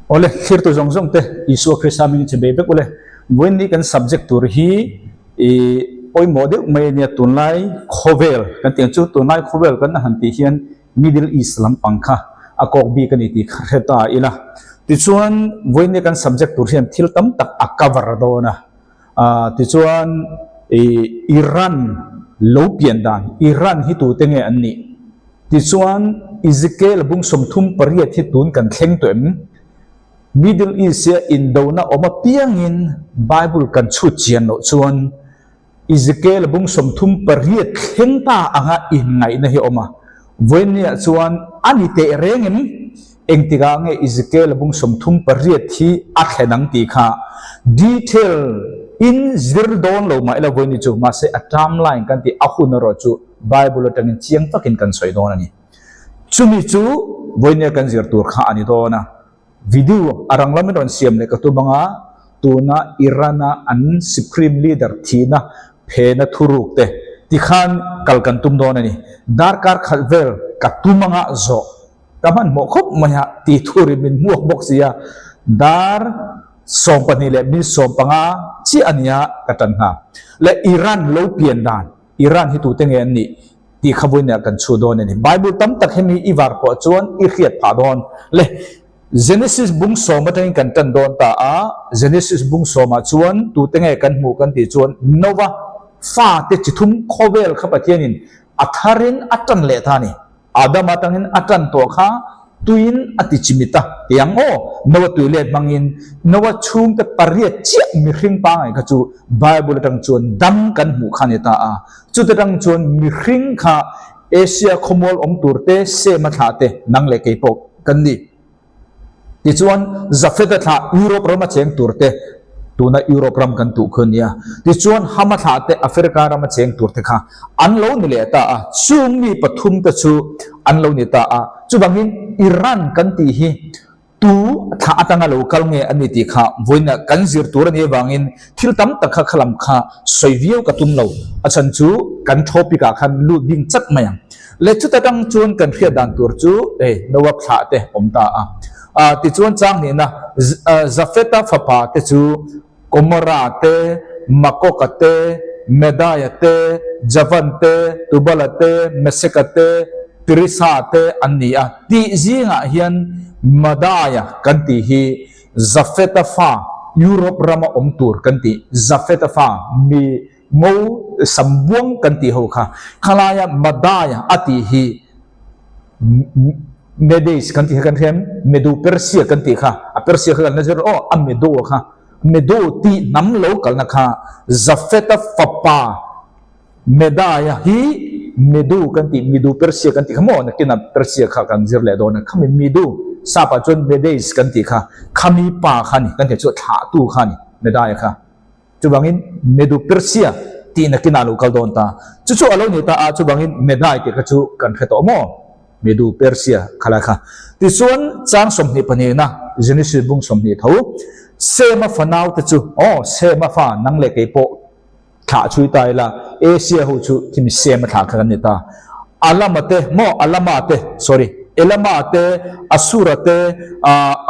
Awle, thlirtu zawng zawng te Isua Krista hmingin che bei vek ule. Vawiin ni kan subject tur hi i pawimawh deuh mai ania tunlai khawvel kan tih ang chu tunlai khawvel kan han tih hian Middle East lampang kha a kawk bik a ni tih kha hre ta ila. Tichuan vawiin ni kan subject tur hian thil tam tak a cover dawn a. Tichuan i Iran lo pian dan, Iran hi tute nge an nih? Tichuan, Ezekiel bung 38 hi tun kan thleng tawh em? Middle East-a indona awm apiangin Bible kan chhut chian loh chuan Ezekiel bung 38 thleng ta anga inngaihna hi a awm a. Vawiinniah chuan a ni teh reng em? Engtikah nge Ezekiel bung 38 hi a thlen ang tih kha detail in zir dawn lo mah ila vawiinni chu, mahse a timeline kan tih a hun erawh chu Bible atangin chiang takin kan sawi dawn a ni. Chumi chu vawinia kan zir tur kha a ni dawn a. Video a rang lamin rawn siam leh ka tum anga tuna Iran-a an Supreme Leader thihna phena thuruk te tikhan kal kan tum dawn a ni. Darkar khat vel ka tum anga zawh ka hmanhmawh khawp mai a tih thurin min hmuak bawk si a. Dar 12 leh min 15 chiah a nia ka tan nghal. Leh Iran lo pian dan Iran hi tute nge an nih tih kha vawiinah kan chhuah dawn a ni. Bible tam tak hemi i var pawh chuan i hriat phah dawn. Le, Genesis bung sawm atangin kan tan dawn ta a, Genesis bung sawmah chuan tute nge kan hmuh kan tih chuan Noah fate chi thum khawvel kha Pathianin a tharin a tan leh ta a ni. Adam atangin a tan tawh kha tuiin a ti chimit a, ti ang aw, Noah tui let hmangin Noah chhungte pariat chiah mihring pangngai kha chu Bible atang chuan dam kan hmuh kha a ni ta a, chuta tang chuan mihring kha Asia khawmual awm tur te Sema thlah te nang leh kei pawh kan ni. Tichuan, Jafeta thlah Europe rama cheng tur te, tuna Europe ram kan tuh khu a nia. Tichuan, Hama thlah te Africa rama cheng tur te kha an lo ni leh ta a, chung mi pathum te chu an lo ni ta a. Chuvangin, Iran kan tih hi tu thlah atanga lo kal nge a ni tih kha vawiinah kan zir tur a nih avangin thil tam tak kha khalam kha sawi viau ka tum lo. A chhan chu kan topic ah khan lut ding chat mai ang. Le chuta tang chuan kan hriat dan tur chu hei Noah thlah te awm ta a. Ah tichuan chang hnihna Jafeta fapa te chu Gomorra te, Magoga te, Medaia te, Javan te, Tubala te, Meseka te, Tirisa te an ni a. Tih zingah hian Madaia kan tih hi Jafeta fa Europe rama awm tur kan tih Jafeta fa mi Ngo sambuang kan tih ho kha khalaia Madai a tih hi Medes kan tih kha kan hria em? Medu Persia kan tih kha a Persia kha kan la zir aw a Medo kha Medo tih hnam lo kalna kha Jafeta fapa Medaia hi Medu kan tih Midu Persia kan tih kha maw nakinah Persia kha kan zir leh dawn a khami Midu sapa chuan Medes kan tih kha khami pa kha a ni kan tih chu thlahtu kha a ni Medaia kha. Chuvangin Medu Persia tih nakinah a lo kal dawn ta. Chu chu a lo ni ta a, chuvangin Medai tih kha chu kan hre tawh maw? Medu Persia khalai kha. Tichuan chang 20 pahnihna Genesis bung 20 tho, Sema fanau te chu, aw Sema fa nang leh kei pawh thlah chhui ta ila, Asia ho chu khimi Sema thlah kha kan ni ta. Alama te maw Alama te sorry Elama te Asura te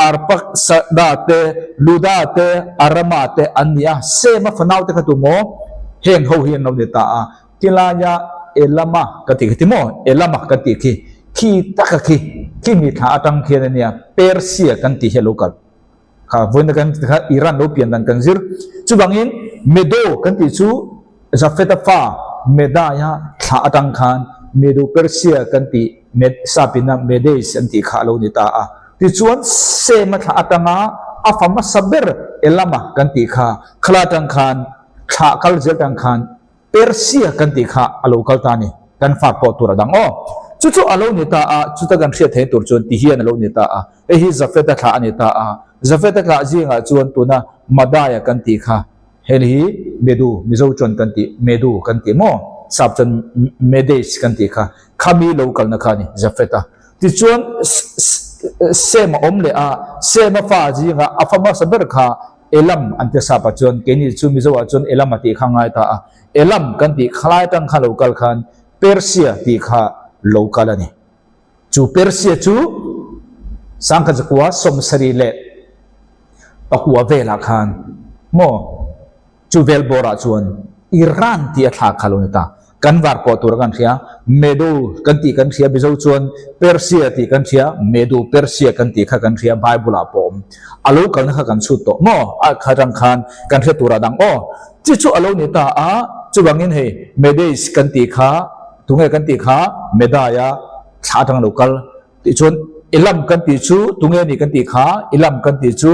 Arpaksada te Luda te Arama te an ni a Sema fanau te kha tu maw heng ho hi an lo ni ta a tilaia Elama ka tih kha ti maw Elama ka tih khi khi taka khi khi mi thla atang khian a nia Persia kan tih hi a lo kal kha vawiin kan tih kha Iran lo pian dan kan zir chuvangin Medo kan tih chu Jafeta fa Medaia thlah atang khan Medo Persia kan tih Med sapina Medes an tih kha a lo ni ta a tichuan Sema thlah atanga a fa hmasa ber Elama kan tih kha khala atang khan thlah kal zel tang khan Persia kan tih kha a lo kal ta a ni. Kan fak pawh tur a dang aw. Chu chu a lo ni ta a, chuta kan hriat theih tur chuan ti hian a lo ni ta a. Hei hi Jafeta thlah a ni ta a. Jafeta thlah zingah chuan tuna Madaia kan tih kha hei hi Medu, Mizo chuan kan tih Medu kan tih maw? Sap chuan Medes kan tih kha. Khami lo kalna kha a ni Jafeta. Tichuan Sema awm leh a, Sema fa zingah a fa hmasa ber kha Elam an ti sap ah chuan keini chu Mizo ah chuan Elam a tih kha ngai ta a, Elam kan tih khalai atang kha lo kal khan Persia tih kha lo kal a ni. Chu Persia chu sangkhat zakua 76. Pakua velah khan maw chu vel bawrah chuan Iran tih a thlak kha lo ni ta. Kan var pawh tur a kan hria, Medo kan tih kan hria, Mizo chuan Persia tih kan hria, Medo Persia kan tih kha kan hria, Bible ah pawh awm. A lo kalna kha kan chhut tawh maw? A kha atang khan kan hre tur a dang aw. Chi chu a lo ni ta a, chuvangin hei Medes kan tih kha tunge kan tih kha Medai-a thla atang a lo kal Tih chuan Elam kan tih chu tunge ni kan tih kha Elam kan tih chu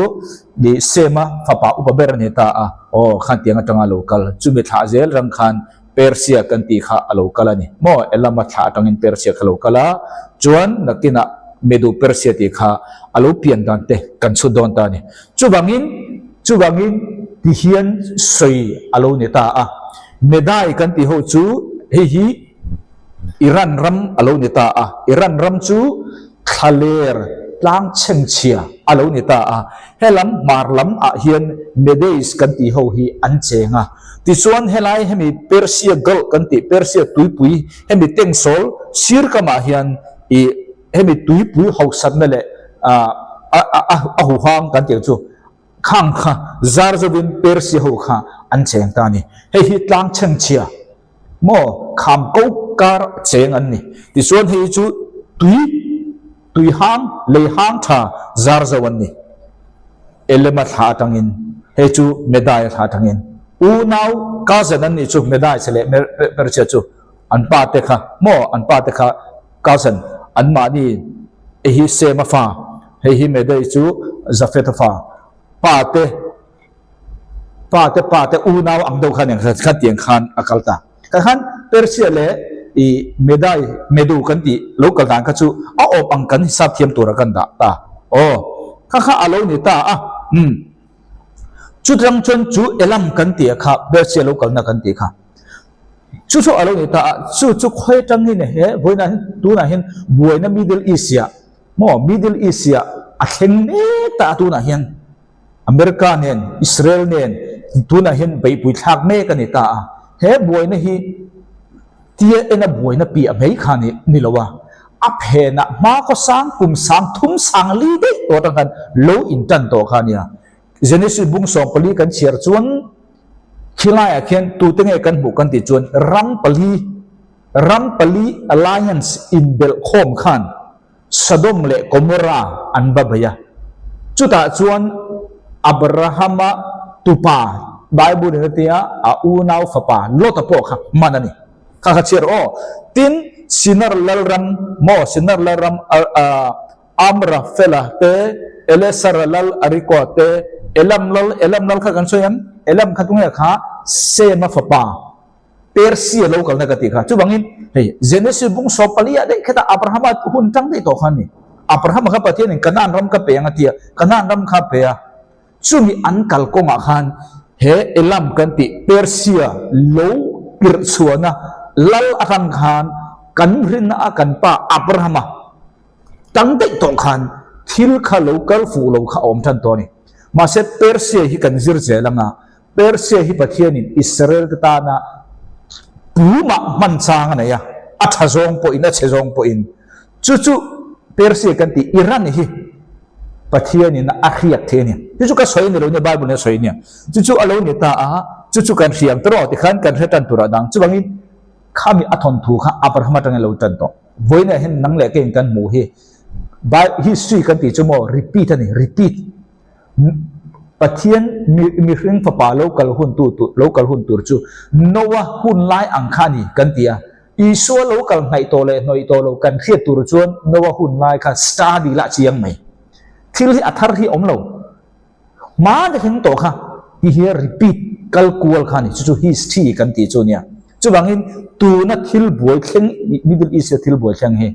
ih Sema fapa upa ber a ni ta a, aw khan tiang atanga lo kal chumi thlah zel rang khan Persia kan tih kha a lo kal a ni maw Elama thlah atangin Persia kha lo kal a, chuan nakinah Medu Persia tih kha a lo pian dan te kan chhut dawn ta a ni. Chuvangin chuvangin ti hian sawi a lo ni ta a, Medai kan tih ho chu hei hi Iran ram a lo ni ta a, Iran ram chu thlaler tlang chhengchhia a lo ni ta a, helam hmar lam ah hian Medes kan tih ho hi an cheng a, tichuan helai hemi Persia Gulf kan tih Persia tuipui hemi tengsawl sir kam ah hian ih hemi tuipui hausatna leh ah a huhang kan tih ang chu khang kha zar zovin Persia ho kha an cheng ta a ni, hei hi tlang chhengchhia. Maw kham ko kar cheng an ni. Tichuan hei chu tui, tui hang, lei hang tha zar zo an ni. Elema thla atangin, hei chu Medaia thla atangin. Unau cousin an nih chu Medai che leh Persia chu an pa te kha, maw an pa te kha cousin an mahni hei hi Sema fa, hei hi Medai chu Jafetha fa, pa te Pa te pa te unau ang deuh khan khan tiang khan a kal ta. Kha khan Persia leh i Medai, Medu kan tih lo kal dan kha chu a awp ang kan hisap thiam tura kan dah ta. Aw, kha kha a lo ni ta a. Umm. Chutang chuan chu Elam kan tih kha Persia lo kalna kan tih kha. Chu chu a lo ni ta a. Chu chu khawi atangin he vawiinah hian tunah hian buaina Middle East-ah maw Middle East-ah a thleng mek ta a tunah hian. America nen Israel nen tunah hian beihpui thlak mek a ni ta a, he buaina hi tia ena buaina piah mai kha ni ni lo a, a phenah hma khaw sang kum sang thum sang li daih tawh atang khan lo intan tawh kha a nia. Genesis bung 14 kan chhiar chuan khilaiah khian tute nge kan hmuh kan tih chuan ram pali ram pali alliance inbelh khawm khan Sodom leh Gomorra an va bei a. Chutah chuan Abrahama tupa, Bible in a tia, a unau fapa Lota pawh kha hman a ni. Kha kha chhiar aw. Tin, Sinar lalram, maw, Sinar lalram Amrafela te, Elesara lal Arikoa te, Elam lal, Elam lal kha kan sawi em? Elam kha tunge kha? Sema fapa. Persia lo kalna ka tih kha. Chuvangin hei Genesis bung 14 ah daih khetah Abrahama hun tang daih tawh kha a ni. Abrahama kha Pathianin Kanaan ram ka pe ang a ti a, Kanaan ram kha a pe a. Chumi an kal kawngah khan he Elam kan tih Persia lo pirh chhuahna lal atang khan kan rinna a kan pa Abrahama tang daih tawh khan thil kha lo kal fuh lo kha a awm tan tawh a ni. Mahse Persia hi kan zir zel anga Persia hi Pathianin Israel te tana pumah hman chang a nei a, a tha zawng pawhin a chhe zawng pawhin. Chu chu Persia kan tih Iran hi Pathianin a hriat thei a ni. Chu chu ka sawi a ni lo nia, Bible in a sawi a nia. Chu chu a lo ni ta a, chu chu kan hriam ta rawh tikhan kan hre tan turah dang. Chuvangin khami a thawnthu kha Abraham atangin a lo tan tawh. Vawiinah hian nang leh keiin kan hmuh hi History kan tih chu maw repeat a ni, repeat. Pathian mihring fapa lo kal hun tu tur lo kal hun tur chu Noa hun lai ang kha a ni kan ti a. Isua lo kal hnaih tawh leh hnawih tawh lo kan hriat tur chuan Noa hun lai kha study lah chiang mai. Thil hi a thar hi a awm lo. Hma te thleng tawh kha ti hi repeat kal kual kha a ni. Chu chu history kan tih chu a nia. Chuvangin tuna thil buai thleng Middle East a thil buai thleng hi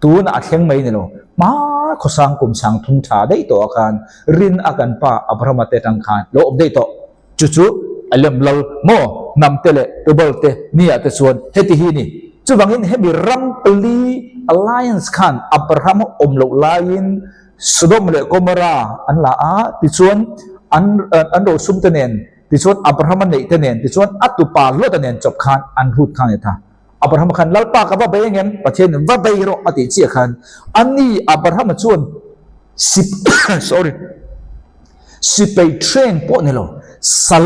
Tunah a thleng mai ni lo, hma khawsang kum sang thum tha daih tawh ah khan rin a kan pa Abrahama te atang khan lo awm daih tawh. Chu chu a lem lal maw hnam te leh Tubal te ni ah te chuan heti hi ni. Chuvangin hemi ram pali alliance khan Abrahama awm loh laiin Sodom leh Gomorrah an la a, tichuan an an rosum te nen, tichuan Abrahama neih te nen, tichuan a tupa Lota nen chawp khan an rut kha a ni ta. Abrahama khan, Lalpa ka va bei angem? Pathianin va bei rawh a tih chiah khan, ani Abrahama chuan sip sorry. Sipai train pawh ni lo, sal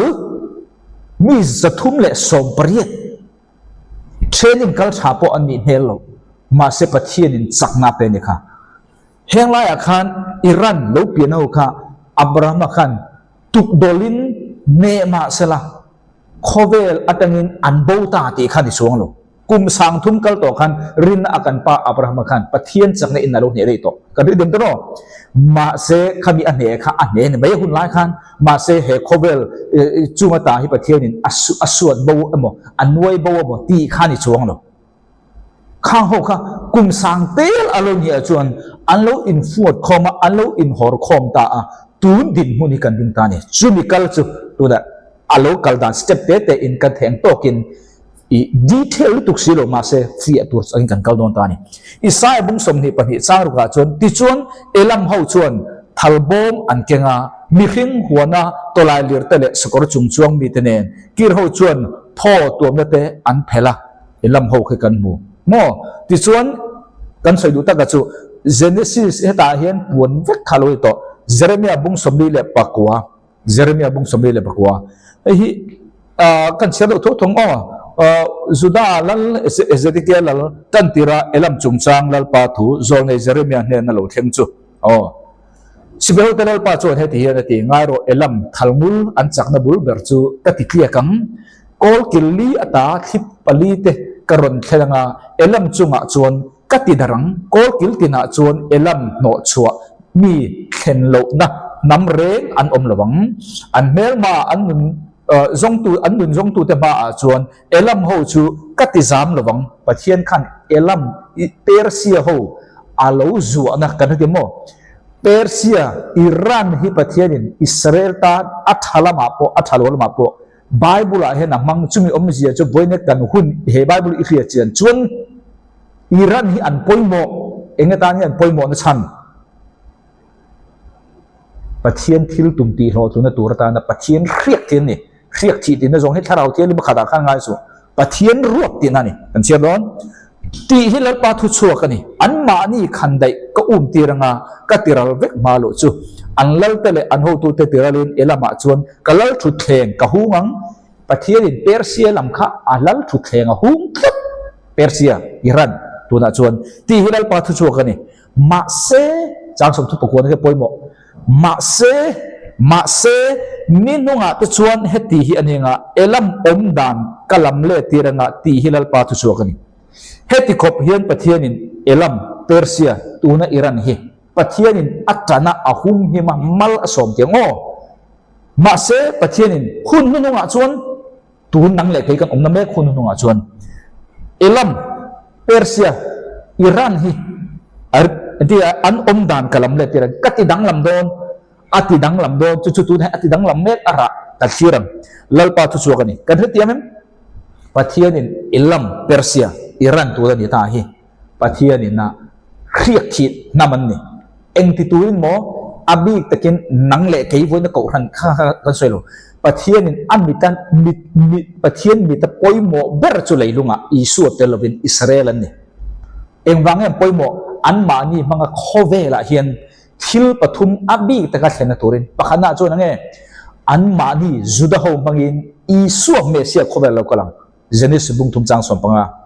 mi 318 training kal tha pawh an nih hmel lo, mahse Pathianin chakna a pe a ni kha. Heng laiah khan Iran lo pian ho kha Abrahama khan tukdawlin hneh mah sela khawvel atangin an bo ta tih kha ni chuang lo. Kum 3000 kal tawh khan rinna a kan pa Abrahama khan Pathian chakna in a lo hneh daih tawh. Kan ri dem ta rawh. Mahse khami a hneh kha a hneh ni mai a hun lai khan. Mahse he khawvel chunga ta hi Pathianin a suat bo emaw a nuai bo emaw tih kha ni chuang lo. Khang ho kha kum sang tel a lo nia chuan an lo infuat khawm a, an lo inhawr khawm ta a, tun dinhmun hi kan ding ta a ni. Chumi kal chu tunah a lo kal dan step te te in kan theng tawkin i detail lutuk si lo mahse fiah tur changin kan kal dawn ta a ni. Isaiah bung 22 chang rukah chuan tichuan Elam ho chuan thal bawm an keng a, mihring huana tawlai lir te leh sakawr chung chuang mite nen kir ho chuan thaw tuamna te an phelh a. He lam ho khi kan hmu maw? Tichuan, kan sawi duh taka chu Genesis hetah hian puan vek kha lo ni tawh. Jeremia bung 49, Jeremia bung 44. Hei hi kan chhiar loh thuak thung aw. Juda lal Ezekiel lal tan tira Elam chungchang Lalpa thu zawlnei Jeremia hnena lo thleng chu aw. Sibehote Lalpa chuan heti hian a ti, Ngai rawh, Elam thalngul an chakna bul ber chu ka ti tliak ang. Kawl kil li ata thlip pali te ka rawn thlen anga Elam chungah chuan ka ti dar ang. Kawl kil tinah chuan Elam hnawh chhuah mi thlen lohna hnam reng an awm lo ang. An hmelma an nun zawngtu an nun zawngtute hmaah chuan Elam ho chu ka ti zam lo ang. Pathian khan Elam Persia ho a lo zuahna kan hre ti maw? Persia, Iran hi Pathianin Israel tan a tha lamah pawh a tha lo lamah pawh Bible ah hian a hmang. Chumi awmzia chu vawiin kan hun he Bible i hriat chian chuan Iran hi an pawimawh, eng atan hi an pawimawh na chhan? Pathian thil tum tih hlawhtluna tur atana Pathian hriak thih an ni. Hriak thih tihna zawng hi thlarau thianghlim pakhatah khan ngai suh. Pathian ruat tihna a ni. Kan chhiar dawn. Tih hi Lalpa thu chhuak a ni. Anmahni khan daih ka um tir anga ka tiral vek hma loh chu. An lalte leh an hotute tiralin e lamah chuan ka lal thutthleng ka hung ang. Pathianin Persia lam kha a lal thutthleng a hung tlat. Persia, Iran, tunah chuan tih hi Lalpa thu chhuak a ni. Mahse, chang sawmthu pakua na hi a pawimawh. Mahse, mahse, ni hnungah te chuan heti hi a ni anga, Elam awm dan ka lam leh tir anga tih hi Lalpa thu chhuak a ni. Heti khawp hian Pathianin Elam, Persia, tuna Iran hi Pathianin a tana a hum him a, mal a sawm tih ang aw. Mahse, Pathianin hun hnuhnungah chuan Tun nang leh kei kan awmna mek hun hnungah chuan Elam, Persia, Iran hi an awm dan ka lam let tir a, ka ti danglam dawn, a ti danglam dawn, chu chu tun hian a ti danglam mek a rah kan thlir ang. Lalpa thu chhuak a ni. Kan hrethiam em? Pathianin Elam, Persia, Iran tur a ni ta hi. Pathianin a hriak thih hnam an ni. Engti turin maw a bik takin nang leh kei vawiin a kohhran kha kha kan sawi lo. Pathianin a mita mit mit Pathian mita pawimawh ber chu leilungah Isua tel lovin Israel an ni. Engvang nge an pawimawh? Anmahni hmanga khawvelah hian thil pathum a bik taka thlenna turin pakhatnaah chuan enge anmahni Juda ho hmangin Isua Messiah khawvel lo kal ang. Genesis bung thum chang 15.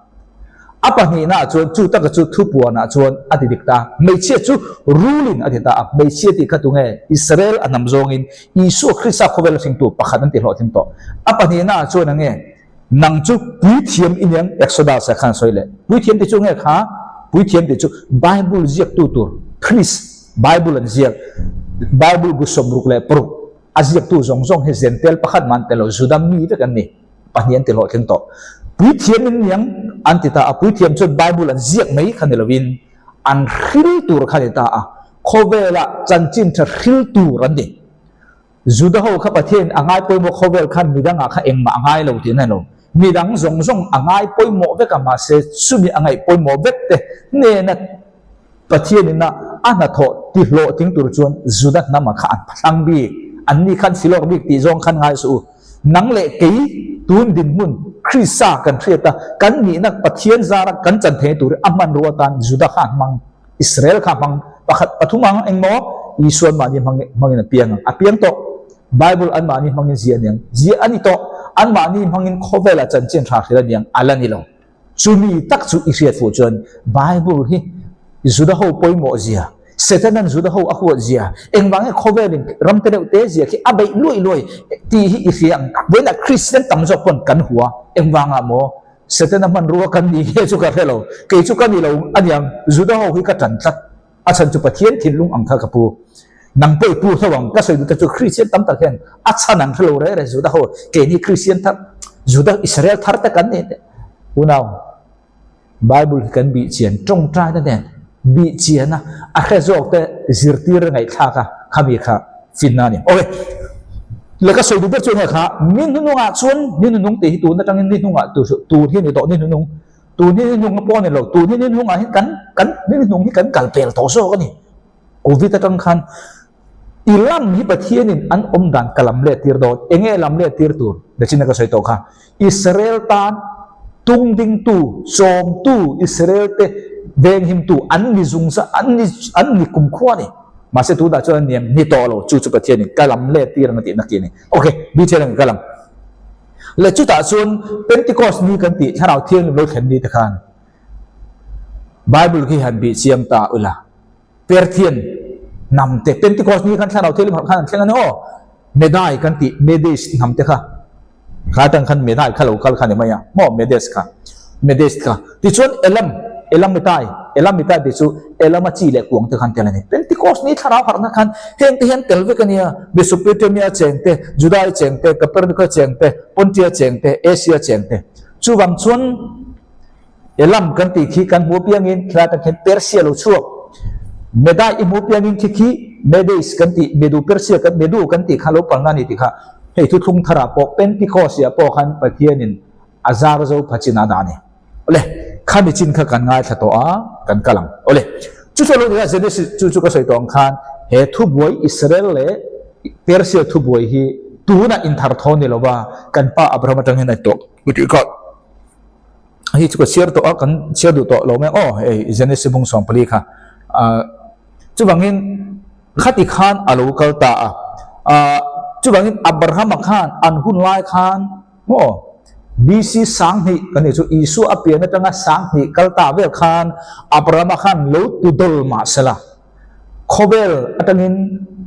A pahnihnaah chuan chu taka chu thupuanah chuan a ti dik ta. Hmeichhia chu rulin a ti ta a. Hmeichhia tih kha tunge? Israel a hnam zawngin Isua Krista khawvel a hringtu pakhat an ti hlawhtling tawh. A pahnihnaah chuan enge? Nang chu puithiam i niang Exodus ah khan sawi leh. Puithiam tih chu nge kha? Puithiam tih chu Bible ziaktu tur priest, Bible an ziak, Bible bu 66 a ziaktu zawng zawng hi Zentel pakhat mah an tel lo, Juda mi vek an ni. Pahnih an ti hlawhtling tawh. Puithiam in niang an ti ta a, puithiam chuan Bible an ziak mai kha ni lovin an hril tur kha ni ta a, khawvela chanchin tha hril tur an ni. Juda ho kha Pathian a ngai pawimawh khawvel khan midangah kha engmah a ngai lo tih a ni lo. Midang zawng zawng a ngai pawimawh vek a, mahse chumi a ngaih pawimawh vek te hnena Pathianin a a hnathawh ti hlawhtling tur chuan Juda hnama kha an phahlang bik, anni khan filawk bik tih zawng khan ngai suh u. Nang leh kei tun dinhmun Krista kan hriat a, kan nihna Pathian zara kan chan thei tur a hmanrua atan Juda kha a hmang, Israel kha a hmang. Pakhat pathum ang engmaw? Isua anmahni hmangin a piang ang. A piang tawh. Bible anmahni hmangin ziah a ni ang. Ziah a ni tawh. Anmahni hmangin khawvelah chanchin tha hrilh a ni ang. A la ni lo. Chumi tak chu i hriat fuh chuan Bible hi Juda ho pawimawh zia, Setanan Juda ho a huat zia, engvang nge khawvelin ram te deuh te zia khi a beih luai luai tih hi i hria ang. Vawiinah Kristian tam zawk pawn kan hua. Engvangah maw Setana hmanrua kan ni nge chu ka hre lo. Kei chu ka ni lo aniang, Juda ho hi ka tan tlat. A chhan chu Pathian thinlung ang kha ka pu. Nang pawh i pu tho ang. Ka sawi duh te chu Kristian tam tak hian a chhan an hre lo reh reh Juda ho keini Kristian thar Juda Israel thar te kan ni teh. Unau, Bible hi kan bih chian tawngtaina nen bih chian a, a hre zawk te zirtir a ngaihthlak a, khami kha finna a ni. Ok, le ka sawi duh ber chu enge kha, ni hnunungah chuan ni hnunung tih hi tun atangin ni hnungah tur hi a ni tawh ni hnunung. Tun hi ni hnung pawh a ni lo, tun hi ni hnungah hian kan kan ni hnung hi kan kal pel tawh zawk a ni. Covid atang khan i lam hi Pathianin an awm dan ka lam let tir dawn, enge lam let tir tur? Nachina ka sawi tawh kha, Israel tan tung dingtu, chawmtu, Israel te venghimtu an ni zung za, an ni an ni kumkhua a ni. Mahse tunah chuan an ni ang, ni tawh lo, chu chu Pathianin ka lam let tir ang a tihna khi a ni. Ok, detail ang ka lam. Leh chutah chuan Pentecost ni kan tih Thlarau Thianghlim lo thlen ni te khan Bible khi han bih chiang ta ula Perthian hnam te Pentecost ni khan Thlarau Thianghlim harh khan an thleng a ni aw Medai kan tih Medes hnam te kha kha atang khan Medai kha lo kal kha ni mai a maw Medes kha Medes kha tichuan Elam Elamitai Elamitai tih chu Elama chi leh kuang te khan tel a ni. Pentecost ni thlarau harhna khan heng te hian tel vek a nia. Mesopotamia cheng te, Judai cheng te, Kapernuka cheng te, Pontia cheng te, Asia cheng te. Chuvang chuan Elam kan tih khi kan hmu piangin khilai atang khian Persia lo chhuak. Medai i hmu piangin khi khi Medes kan tih, Medu Persia kan Medu kan tih kha lo palna a ni tih kha hei thuthlung tharah pawh Pentecost ah pawh khan Pathianin a zar zo pha chin a dah a ni. Awle, khami chin kha kan ngaithla tawh a, kan kal ang. Awle, chu chu a lo ni a, Genesis chu chu ka sawi tawh ang khan he thubuai Israel leh Persia thubuai hi tunah inthar thaw ni lova kan pa Abraham atangin a tawh tih kha hei chu ka chhiar tawh a, kan chhiar duh tawh lo mai aw hei Genesis bung 14 kha. Ah chuvangin khati khan a lo kal ta a, ah chuvangin Abraham-a khan an hun lai khan Maw? BC 2000 kan nih chu Isua a pian atanga 2000 kal ta vel khan Abrahama khan lo tu dawl mah sela, khawvel atangin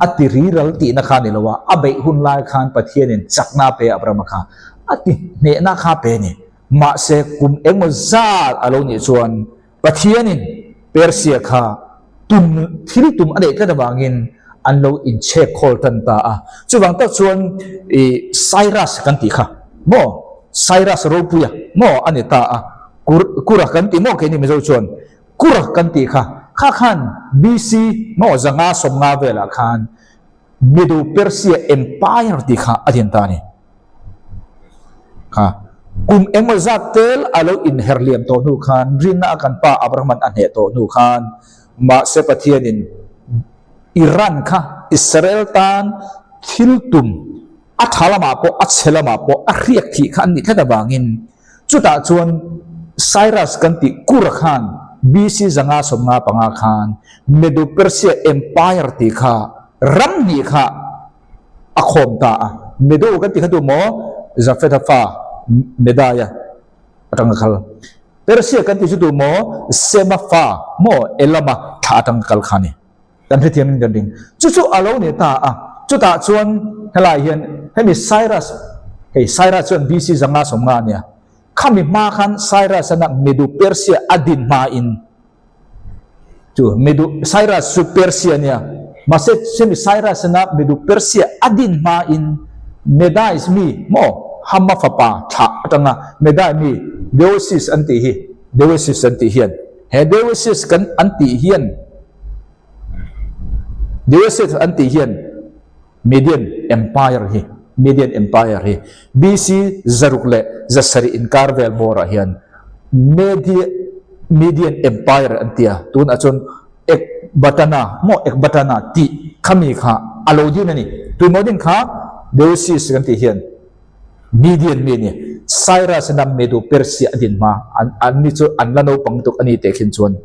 a ti ri ral tihna kha a ni lo a, a beih hun lai khan Pathianin chakna a pe a Abrahama kha, a ti hnehna kha a pe a ni. Mahse kum engmaw zat a lo nih chuan Pathianin Persia kha tum thil tum a neih tlat avangin an lo inchhek khawl tan ta a. Chuvang tak chuan i Cyrus kan tih kha maw Cyrus ropuia maw a ni ta a, Kur Kura kan tih maw keini Mizo chuan Kura kan tih kha kha khan BC maw 550 velah khan Middle Persia Empire tih kha a din ta a ni. Kha kum engmaw zat tel a lo inher liam tawh hnu khan rinna a kan pa Abrahaman a hneh tawh hnu khan mahse Pathianin Iran kha Israel tan thil tum a tha lamah pawh a chhe lamah pawh a hriak thih kha an nih tlat avangin chutah chuan Cyrus kan tih Kura khan BC 595 khan Medo Persia Empire tih kha ram hnih kha a khawm ta a. Medo kan tih kha tu maw Jafetha fa Medaia atanga kal. Persia kan tih chu tu maw Sema fa maw Elama thla atanga kal kha a ni. Kan hrethiam in kan ring. Chu chu a lo ni ta a. Chutah chuan helai hian hemi Cyrus, hei Cyrus chuan BC 550 a nia. Khami hma khan Cyrus ana Medo Persia a din hma in chu Medo Cyrus chu Persia nia. Mahse hemi Cyrus ana Medo Persia a din hma in Medais mi maw Hama fapa thlah atanga Medai mi Deosis an tih hi Deosis an tih hian he Deosis kan an tih hian Deosis an tih hian Median Empire hi Median Empire hi BC 607 inkar vel bawrah hian Media Median Empire an ti a, tunah chuan Ekbatana maw Ekbatana tih khami kha a lo din a ni. Tuimaw din kha Deosis kan tih hian Median mi a ni. Cyrus ina Medo Persia a din hma an an ni chu an la naupang tuk a ni teh khin chuan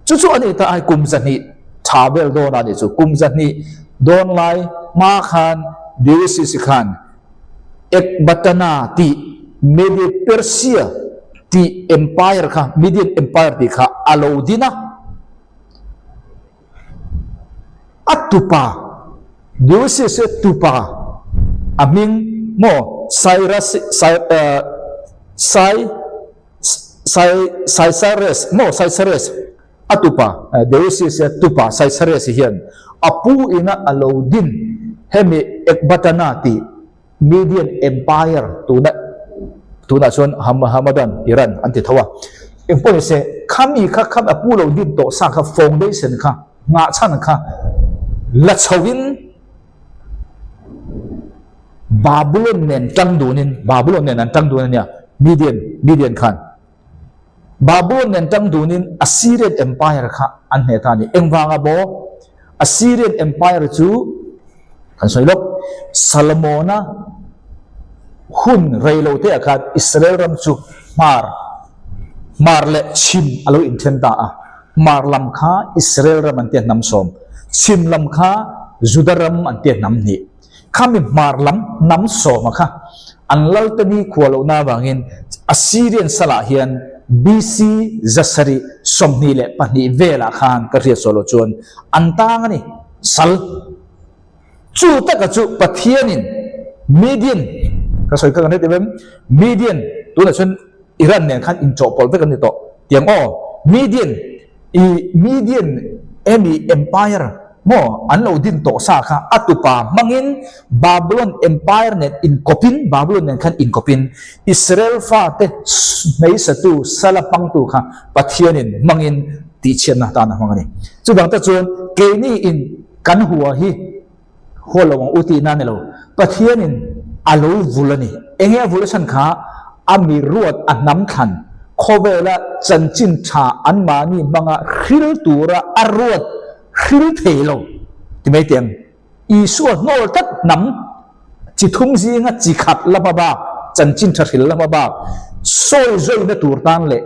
chu chu a ni ta ai kum 200 tha. Thla vel dawn a nih chu. Kum zahnih dawn lai hma khan Diosis khan Ekbatana tih Media-Persia tih Empire kha, Median Empire tih kha a lo din a. A tupa, Diosis tupa a hming maw Cyrus, Sai, Sai, Sai, Cyrus maw Cyrus, A tupa, Deusis tupa Cyrus hian a pu ina a lo din hemi Ekbatana tih Median Empire tuna tunah chuan Hamadan, Iran an ti tho a. Engpawh ni se, khami kha khami a pu lo din tawh sa kha foundation kha nghahchhan kha la chhoin Babylon nen tang dunin Babylon nen an tang dun a nia Median Median khan. Babylon nen tang dunin Assyrian Empire kha an hneh ta a ni. Engvanga maw? Assyrian Empire chu kan sawi lawk, Solomona hun rei lo te ah khan Israel ram chu hmar, hmar leh chhim a lo inthen ta a. Hmar lam kha Israel ram an tia hnam sawm, chhim lam kha Juda ram an tia hnam hnih. Khami hmar lam hnam sawma kha an lalte ni khua lohna avangin Assyrian salah hian BC 722 velah khan ka hriat suah loh chuan an tang a ni. Sal chu taka chu Pathianin Median ka sawi kha kan hre tih em? Median tunah chuan Iran nen khan inchawhpawlh vek an ni tawh tiang aw. Median i Median emi Empire maw an lo din tawh sa kha a tupa hmangin Babylon Empire nen inkawpin Babylon nen khan inkawpin Israel fate hmeisatu sala hmangtu kha Pathianin hmangin tihchhiatna tan a hmang a ni. Chuvang te chuan keini in kan hua hi hua lo ang u tihna a ni lo. Pathianin a lo vul a ni. Enge a vul a chhan kha a mi ruat a hnam thlan khawvela chanchin tha anmahni hmanga hril tura a ruat hril thei lo ti mai teh ang. Isua hnawl tlat hnam chi thum zinga chi khat la hma bak, chanchin tha hril la hma bak sawi zawina tur tan leh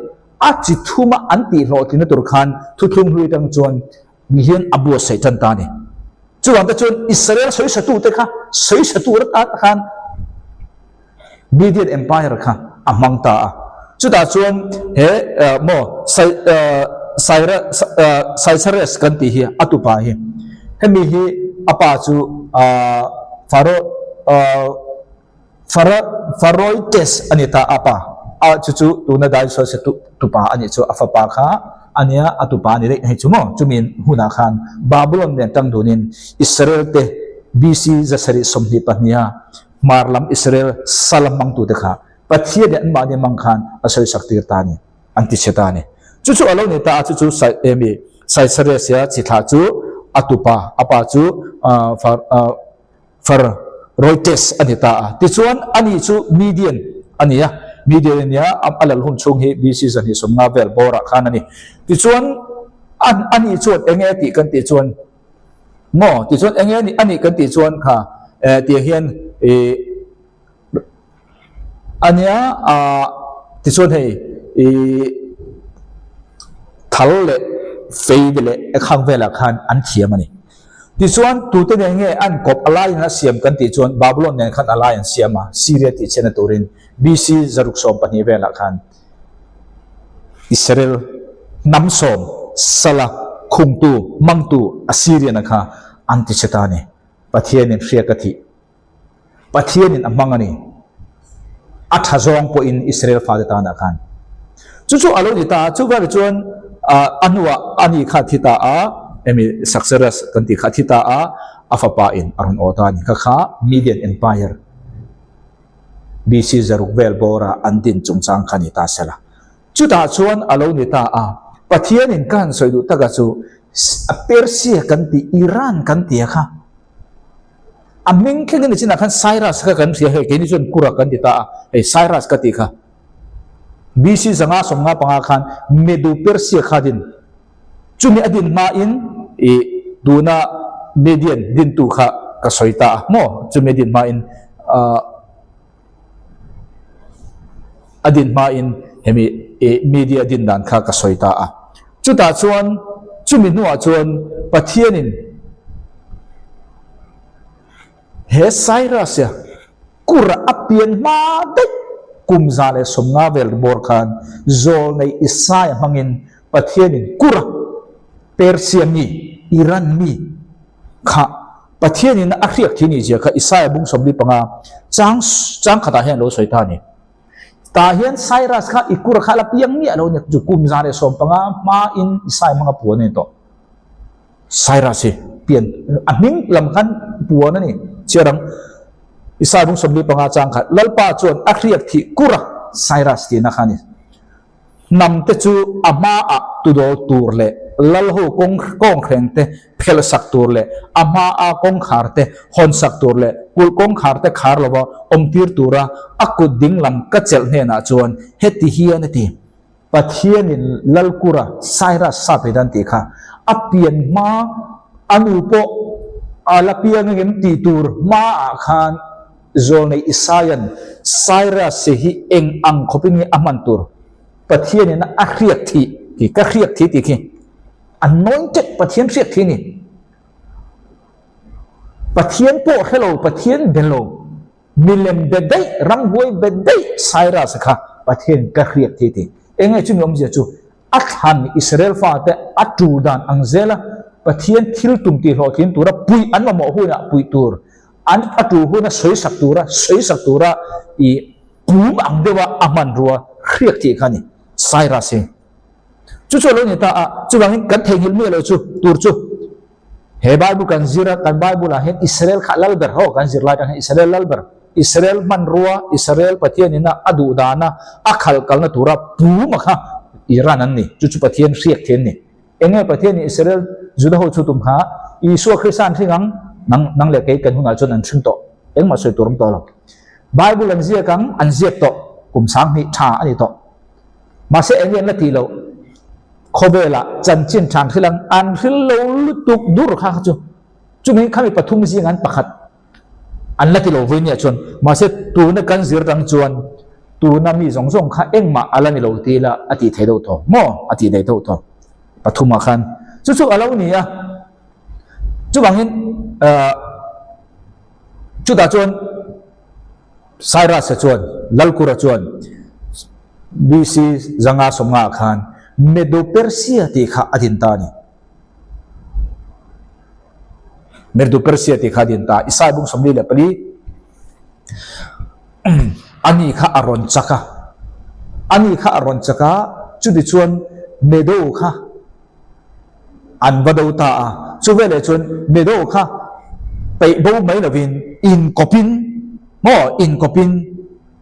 a chi thuma an tihhlawhtlinna tur khan thuthlung hlui atang chuan Mi hian a buatsaih tan ta a ni. Chuvang te chuan Israel sawisatute kha sawisatu rat at khan Median Empire kha a hmang ta a. Chutah chuan he maw Cyrus kan tih hi a tupa hi hemi hi a pa chu Pharaoh Faroites a ni ta a pa a chu chu tuna dai sawi se tupa a nih chu a fapa kha a nia a tupa a ni daih hei chu maw chumi hunah khan Babylon nen tang dunin Israel te BC 722 a hmar lam Israel sal a hmangtute kha Pathian leh anmahni hmang khan a sawisak tir ta a ni an ti chhe ta a ni. Chu chu a lo ni ta a chu chu emi Cyrus-a chi thlah chu a tupa a pa chu Far Reuters a ni ta a. Tichuan, ani chu Median a ni a, Median a nia, a lal hun chhung hi BC 250 vel bawrah khan a ni. Tichuan, ani chuan eng nge tih kan tih chuan, maw? Tichuan, eng nge a nih kan tih chuan kha tiang hian ih a nia, tichuan hei ih thal leh fei leh ekhang velah khan an thiam a ni. Tichuan, tute nen nge an kawp alliance a siam kan tih chuan Babylon nen khan alliance siam a, Syria tih chhiatna turin BC 612 velah khan Israel hnam sawm sala khungtu, hmangtu Assyrian-a kha an ti chhe ta a ni. Pathianin hriak a thih. Pathianin a hmang a ni. A tha zawng pawhin Israel fate tanah khan. Chu chu a lo ni ta a, chuvangah chuan a hnuah a ni kha a thi ta a, emi Saxerus kan tih kha a thi ta a, a fapa in a rawn aw ta a ni. Kha kha Median Empire BC 600 vel bawra an din chungchang kha a ni ta sela. Chutah chuan a lo ni ta a, Pathianin ka han sawi duh taka chu Persia kan tih, Iran kan tia kha, A hming thleng in chinah khan Cyrus kha kan hria hei keini chuan Kura kan ti ta a, hei Cyrus ka tih kha. BC 595 khan Medo Persia kha din. Chumi a din hma in i tuna Median dintu kha ka sawi ta a maw chumi a din hma in a din hma in hemi i media din dan kha ka sawi ta a. Chutah chuan. Chumi hnuah chuan Pathianin he Cyrus-a kura a pian hma daih kum 150 vel bawr khan zawlnei Isaia hmangin Pathianin kura Persia mi, Iran mi kha Pathianin a hriak thi ni zia kha Isaia bung 45 chang chang khatah hian a lo sawi ta a ni. Tah hian Cyrus kha i kura kha a la piang miah lo a ni, chu kum 150 hmain Isaia hmanga puan a ni tawh. Cyrus hi pian a hming lam khan puan a ni. Chhiar ang, Isaia bung 45 chang khat, Lalpa chuan a hriak thih kura Cyrus tihna kha a ni. Hnam te chu a hmaah tudawl tur leh lal ho kawng kawnghreng te phelh sak tur leh a hmaa kawngkhar te hawn sak tur leh kulh kawngkhar te khar lova awm tir tura a kut ding lam ka chelh hnenah chuan heti hian a ti, Pathianin Lalkura Cyrus sa pe dan tih kha a pian hma a nu pawh a la piang engem tih tur hmaah khan Zawlnei Isaia'n Cyrus hi eng ang khawpin nge a hman tur? Pathianin a hriak thih tih ka hriak thih tih khi anointed Pathian hriak thih a ni. Pathian pawh hre lo, Pathian be lo, milem be daih, ramhuai be daih Cyrus kha Pathianin ka hriak thih tih. Eng nge chumi awmzia chu? A thlan Israel fate a tul dan ang zela Pathian thil tum tih hlawhtlin tura puih an mamawh hunah puih tur, an a tul huna sawi sak tura sawi sak tura i pum ang deuha a hmanrua hriak tih kha a ni, Cyrus hi. Chu chu a lo ni ta a, chuvangin kan theihnghilh miah loh chu tur chu he Bible kan zir a, kan Bible ah hian Israel kha lal ber ho kan zir lai atang hian Israel lal ber, Israel hmanrua, Israel Pathian ina a duh dana a khalh kalna tura pum a kha Iran an ni, chu chu Pathian hriak thei an ni. Enge Pathian in Israel Juda ho chu tum kha Isua Krista an hring ang, nang nang leh kei kan hunah chuan an hring tawh, engmah sawi tur awm tawh lo. Bible an ziak ang, an ziak tawh, kum 2000 tha a ni tawh. Mahse enge an la tih loh, khawvelah chanchin than hril ang, an hril lo lutuk dur kha kha chu. Chumi khami pathum zing an pakhat an la ti lo vui nia chuan, mahse tuna kan zir tang chuan tuna mi zawng zawng kha engmah a la ni lo ti ila a tih theih deuh tawh maw? A tih theih deuh tawh pathumah khan chu chu a lo ni a. Chuvangin ahh chutah chuan Cyrus-a chuan Lalkura chuan BC 550 ah khan Medo-Persia tih kha a din ta a ni. Merdu Persia tih kha a din ta. Isai bung 44 ani kha a rawn chak a, ani kha a rawn chak a, chuti chuan Medo kha an va do ta a, chu veleh chuan Medo kha peih bo mai lovin inkawpin maw inkawpin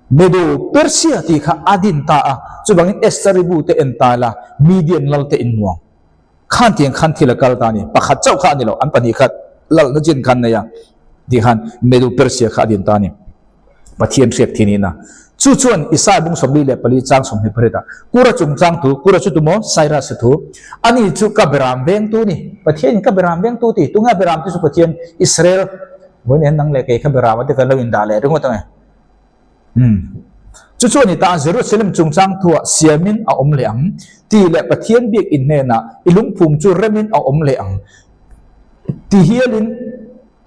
Medo Persia tih kha a din ta a, chuvangin Esther-i bu te en ta ila Median lal te inmuang. Khan tiang khan thil a kal ta a ni. Pakhat chauh kha a ni lo, an pahnih khat lalna chin khan nei a tih khan Medu Persia kha a din ta a ni. Pathian hriat thi niin a. Chu chuan Isaiah bung 44 chang 28 ah Kura chungchang thu, Kura chu tumaw? Cyrus a thu. Ani chu ka beram vengtu a ni. Pathianin ka beram vengtu ti. Tunge a beram te chu Pathian Israel vawiin nang leh kei kha beram a te kan lo indah leh ringawt ang e. Umm. Chu chu a ni ta, Jerusalem chungchang thuah siamin a awm leh ang, tih leh Pathian biakinn hnenah i lungphum chu remin a awm leh ang, ti hialin,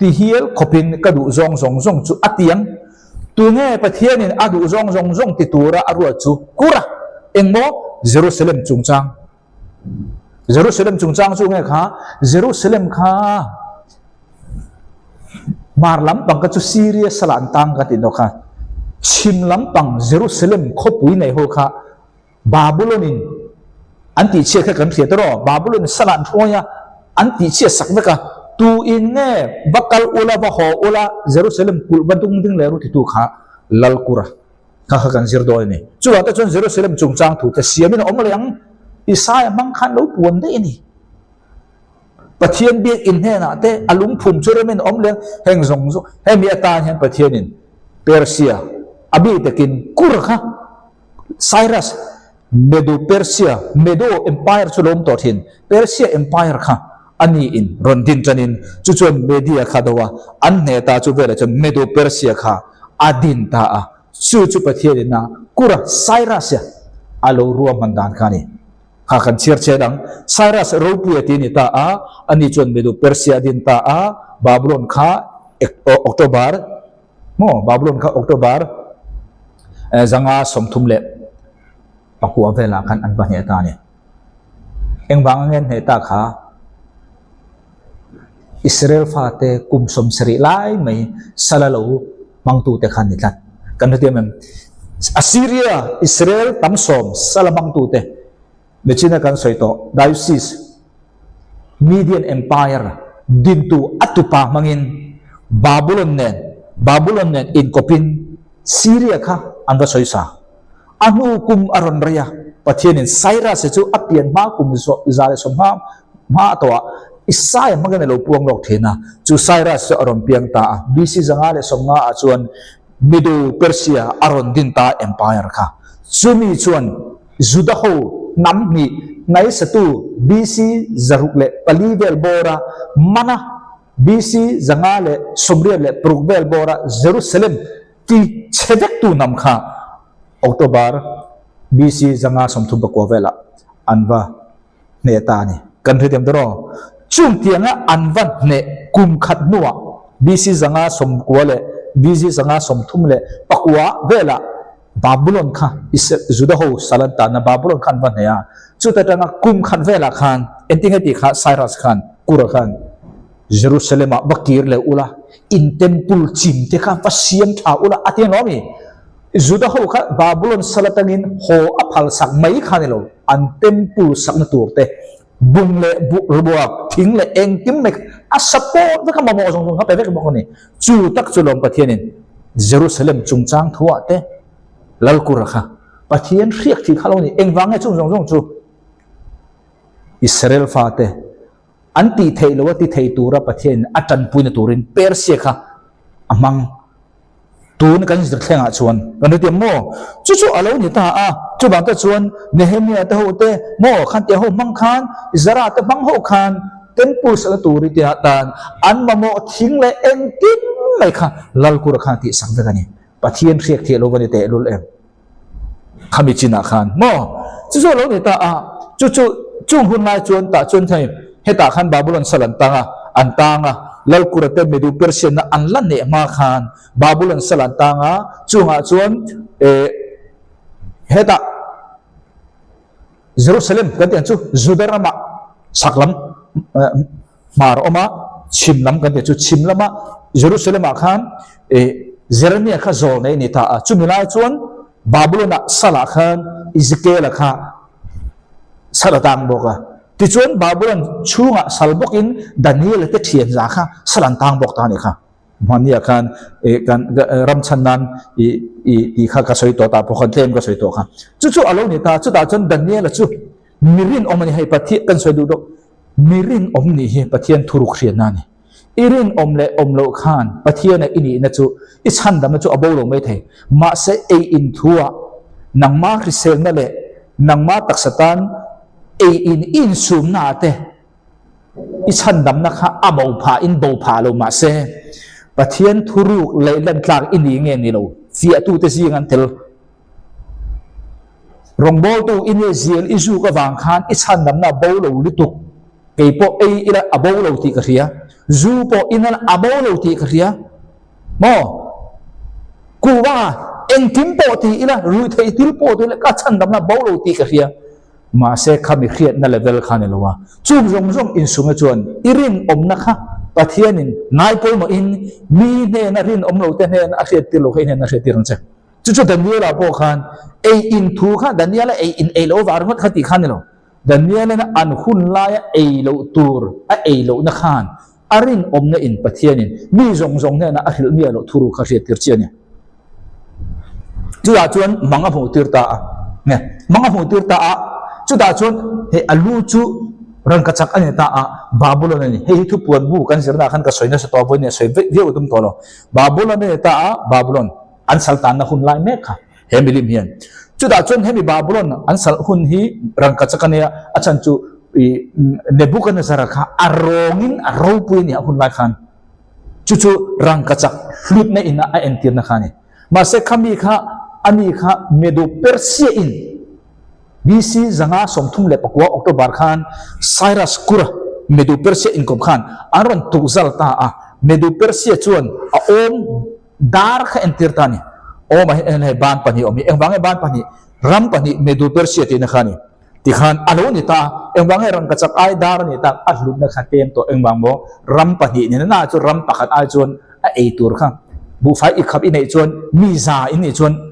ti hial khawpin ka duh zawng zawng zawng chu a ti ang. Tunge Pathianin a duh zawng zawng zawng ti tura a ruat chu? Kura! Engmaw? Jerusalem chungchang. Jerusalem chungchang chu nge kha? Jerusalem kha hmar lampang kha chu Syria sala an tang ka tih dawh kha. Chhim lampang Jerusalem khawpui nei ho kha Babylon in an tih chhiat kha kan hriat erawh Babylon sala an hruai a, an tih chhiat sak vek a. Tu in nge va kal ula va haw ula Jerusalem kulh va dung ding leh ru titu kha Lalkura. Kha kha kan zir dawn a ni. Chuvang te chuan Jerusalem chungchang thu te siamin a awm leh ang. Isaiah hmang khan lo puan daih a ni. Pathian biakinn hnenah te a lungphum chu remin a awm leh ang. Heng zawng zawng hemi atan hian Pathianin Persia a bik takin Kur kha Cyrus Medo Persia Medo Empire chu lo awm tawh thin. Persia Empire kha a niin rawn din tanin chu chuan Media kha do a, an hneh ta chu velah chuan Medo Persia kha a din ta a, chu chu Pathianin a Kura, Cyrus-a, a lo ruahman dan kha a ni. Kha kan chhiar chhe dang. Cyrus ropuia ti a ni ta a, ani chuan Medo Persia a din ta a, Babylon kha October maw Babylon kha October 539 velah khan an va hneh ta a ni. Engvang ange an hneh ta kha? Israel fate kum 70 lai mai sala lo hmangtute khan ni tlat. Kan hre tiam em? Assyria, Israel tam sawm sala hmangtute, Mechina kan sawi tawh, Diocese, Median Empire dintu a tupa hmangin Babylon nen, Babylon nen inkawpin Syria kha an va sawi sa. A hnu kum a rawn rei a, Pathianin Cyrus-a chu a pian hma kum 150 hma tawhah Isaia hmangin a lo puang lawk thin a, chu Cyrus chu a rawn piang ta a. BC 150 ah chuan Medo Persia a rawn din ta empire kha. Chumi chuan Juda ho hnam hnih hnaisatu BC 604 vel bawra mana BC 586 vel bawra Jerusalem ti chhe vektu hnam kha October BC 539 velah an va hneh ta a ni. Kan hrethiam ta rawh. Chung tianga an va hneh kum khat hnuah BC 590 leh BC 534 velah Babulon kha Juda ho sal an tanna Babulon kha an va hneh a. Chuta tanga kum khat velah khan engtinge tih kha Cyrus khan Kura khan Jerusalem ah va kir leh ula, in temple chim te kha va siam tha ula a ti alawm i. Juda ho kha Babulon sal atangin haw a phal sak mai kha ni lo, an temple sakna tur te, bung leh buak, thing leh engkim mai kha a support vek a, mamawh zawng zawng kha pe vek bawk a ni. Chu tak chu lawm Pathianin Jerusalem chungchang thuah te Lalkura kha Pathian hriak thih kha lo ni. Engvang nge chung zawng zawng chu Israel fate An tih theih loh a ti thei tura Pathianin a tanpuina turin Persia kha a hmang. Tun kan zir thlengah chuan kan ri tiam maw? Chu chu a lo ni ta a, chuvang te chuan Nehemia te ho te maw khan tia ho hmang khan, Zara te hmang ho khan temple sakna tur i tia tan an mamawh thing leh engkim mai kha Lalkura khan a tihsak vek a ni. Pathian hriak thiah lo va ni tehlul em? Khami chinah khan maw? Chu chu a lo ni ta a, chu chu chung hun lai chuan tah chuan hei hetah khan Babulon sal an tang a, an tang a, Lalkura te Medu Persian-na an la neh hma khan Babulon sal an tang a, chungah chuan eh hetah Jerusalem kan tih ang chu Juda ramah chhak lam hmar a awm a, chhim lam kan tih chu chhim lama Jerusalem ah khan eh Jeremia kha zawl nei a ni ta a, chumi lai chuan Babylon ah sal ah khan Ezekiel a kha sal a tang bawk a, tichuan Babylon chhungah sal bawkin Daniel te thian za kha sal an tang bawk ta a nih kha. Hmania khan eh kan ram chhan nan i i tih kha ka sawi tawh ta pawh khan tlem ka sawi tawh kha. Chu chu a lo ni ta, chutah chuan Daniel a chu mi rinawm a ni hei Pathian kan sawi duh deuh. Mi rinawm nih hi Pathian thuruk hriatna a ni. I rinawm leh awm loh khan Pathiana i nihna chu i chhandamna chu a bo lo mai thei. Mahse ei in thuah nangma hriselna leh nangma taksa tan ei in i insumna ah te i chhandamna kha a bo phah in bo phah lo. Mahse Pathian thuruk leh lantlak i ni nge ni lo fiahtute zing an tel. Rawngbawltu i nia zial i zuk avang khan i chhandamna a bo lo lutuk. Kei pawh ei ila a bo lo tih ka hria. Zu pawh inal a bo lo tih ka hria. Maw? Kuva engkim pawh ti ila, ruihtheih thil pawh ti ila ka chhandamna a bo lo tih ka hria. Mahse kha mi hriatna level kha a ni lo a. Chung zawng zawng insumna chuan i rinawmna kha Pathianin ngaipawimawhin mi hnena rinawm lo te hnena a hriattir lo kha i hnena a hriattir ang che. Chu chu Daniela pawh khan ei in thu kha Daniela ei in ei loh avang ringawt kha tih kha a ni lo. Daniela'n an hun laia ei loh tur a ei lohna khan a rinawmna in Pathianin mi zawng zawng hnenah a hrilh miah loh thuru kha hriattir chi a ni. Chutah chuan mang a hmuhtir ta a. Nge, mang a hmuhtir ta a. Chutah chuan hei a lu chu rangkachak a ni ta a, Babulon a ni. Hei hi thupuan bu kan zirnaah khan ka sawi nasa tawh a, vawiin a sawi viau tum tawh lo. Babulon a ni ta a, Babulon. An sal tanna hun lai mek kha he milim hian. Chutah chuan hemi Babulon an sal hun hi rangkachak a nia, a chhan chu i Nebuchadnezzar kha a rawngin a ropui a ni a hun lai khan. Chu chu rangkachak hlutna ina a entirna kha a ni. Mahse khami kha ani kha Medo-Persia in. BC 534 October khan Cyrus Kura Medo-Persia inkawm khan an rawn tukzal ta a, Medo-Persia chuan a awm dar kha entir ta a ni. Awmah hian hei ban pahnih a awm hi. Engvang nge ban pahnih? Ram pahnih Medo-Persia tihna kha a ni. Tikhan a lo ni ta a, engvang nge rangkachak ai dar a ni tak a hlutna kha tlem tawh engvang maw? Ram pahnih nena na chu ram pakhat ai chuan a ei tur kha buhfai i khap i neih chuan mi za in nih chuan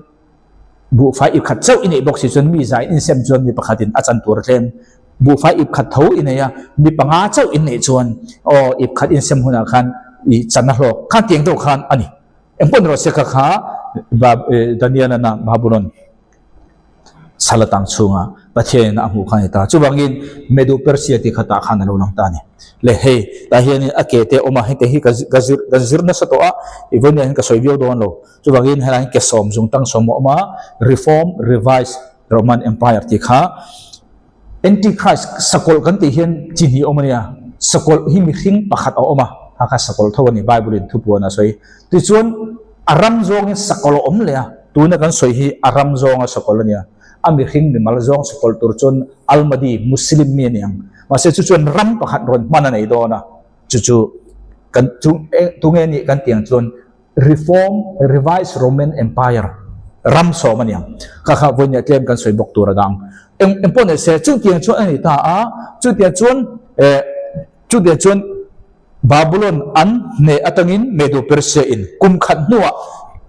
Buhfai ip khat chauh i neih bawk si chuan mi zai insem chuan mi pakhatin a chan tur a tlem. Buhfai ip khat tho i nei a, mi panga chauh in neih chuan aw ip khat insem hunah khan i chan a hlawk khan tiang deuh khan a ni. Engpawh ni rawh se kha kha Daniel-a na Babulon sal atang chhunga Pathianin a hmuh kha a ni ta. Chuvangin Medo-Persia tih kha tah khan a lo lang ta a ni. Le hei tah hianin a ke te a awm a, hengte hi ka zir ka zir nasa tawh a, i vawiin hian ka sawi viau dawn lo. Chuvangin helai hian ke sawm zung tang sawm a awm a, Reform, Revised Roman Empire tih kha Antichrist sakawlh kan tih hian chi hnih a awm a nia. Sakawlh hi mihring pakhat a awm a, kha kha sakawlh tho a ni, Bible in thupuan a sawi. Tichuan a ram zawngin sakawlh a awm leh a, tuna kan sawi hi a ram zawnga sakawlh a nia. A mihring mimal zawng sakawlh tur chuan Almadi, Muslim mi a ni ang. Mahse chu chuan ram pakhat rawn hman a nei dawn a, chu chu kan chu tunge nih kan tih ang chuan Reform, Revised Roman Empire, ram sawm a ni ang. Kha kha vawinia tlem kan sawi bawk tur a dang. Eng eng pawh nei se, chutiang chuan a ni ta a, chutiang chuan eh chutiang chuan Babylon an hneh atangin Medo-Persia in kum khat hnuah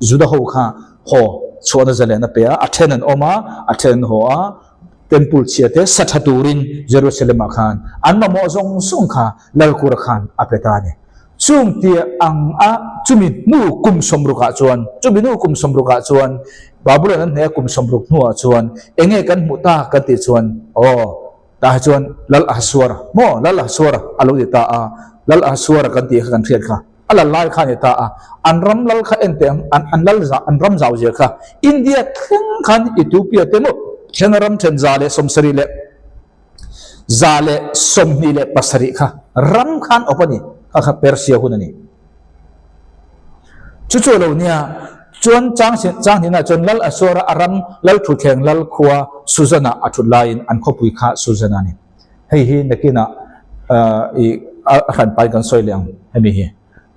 Juda ho kha haw chhuahna zalen a pe a, a then an awm a, a then an haw a, Temple chhia te sa tha turin Jerusalem ah khan an mamawh zawng zawng kha Lalkura khan a pe ta a ni. Chung tia ang a chumi hnu kum sawmruk ah chuan, chumi hnu kum sawmruk ah chuan Babulon an hneh a kum sawmruk hnu ah chuan enge kan hmuh ta kan tih chuan aw tah hi chuan Lal Ahasuara maw Lal Ahasuara a lo ti ta a, Lal Ahasuara kan tih kha kan hriat kha. A lal lai kha a ni ta a, an ram lal kha en teh ang, an an lal za an ram zau zia kha India thleng khan Ethiopia te maw thlenga ram then 127 kha ram khan awp a ni, kha kha Persia hun a ni. Chu chu a lo nia, chuan chang chang hnihna chuan lal Asuara a ram lal thutthleng lal khua Susan-ah a thut laiin an khawpui kha Susan a ni. Hei hi nakinah i a hran pai kan sawi leh ang hemi hi.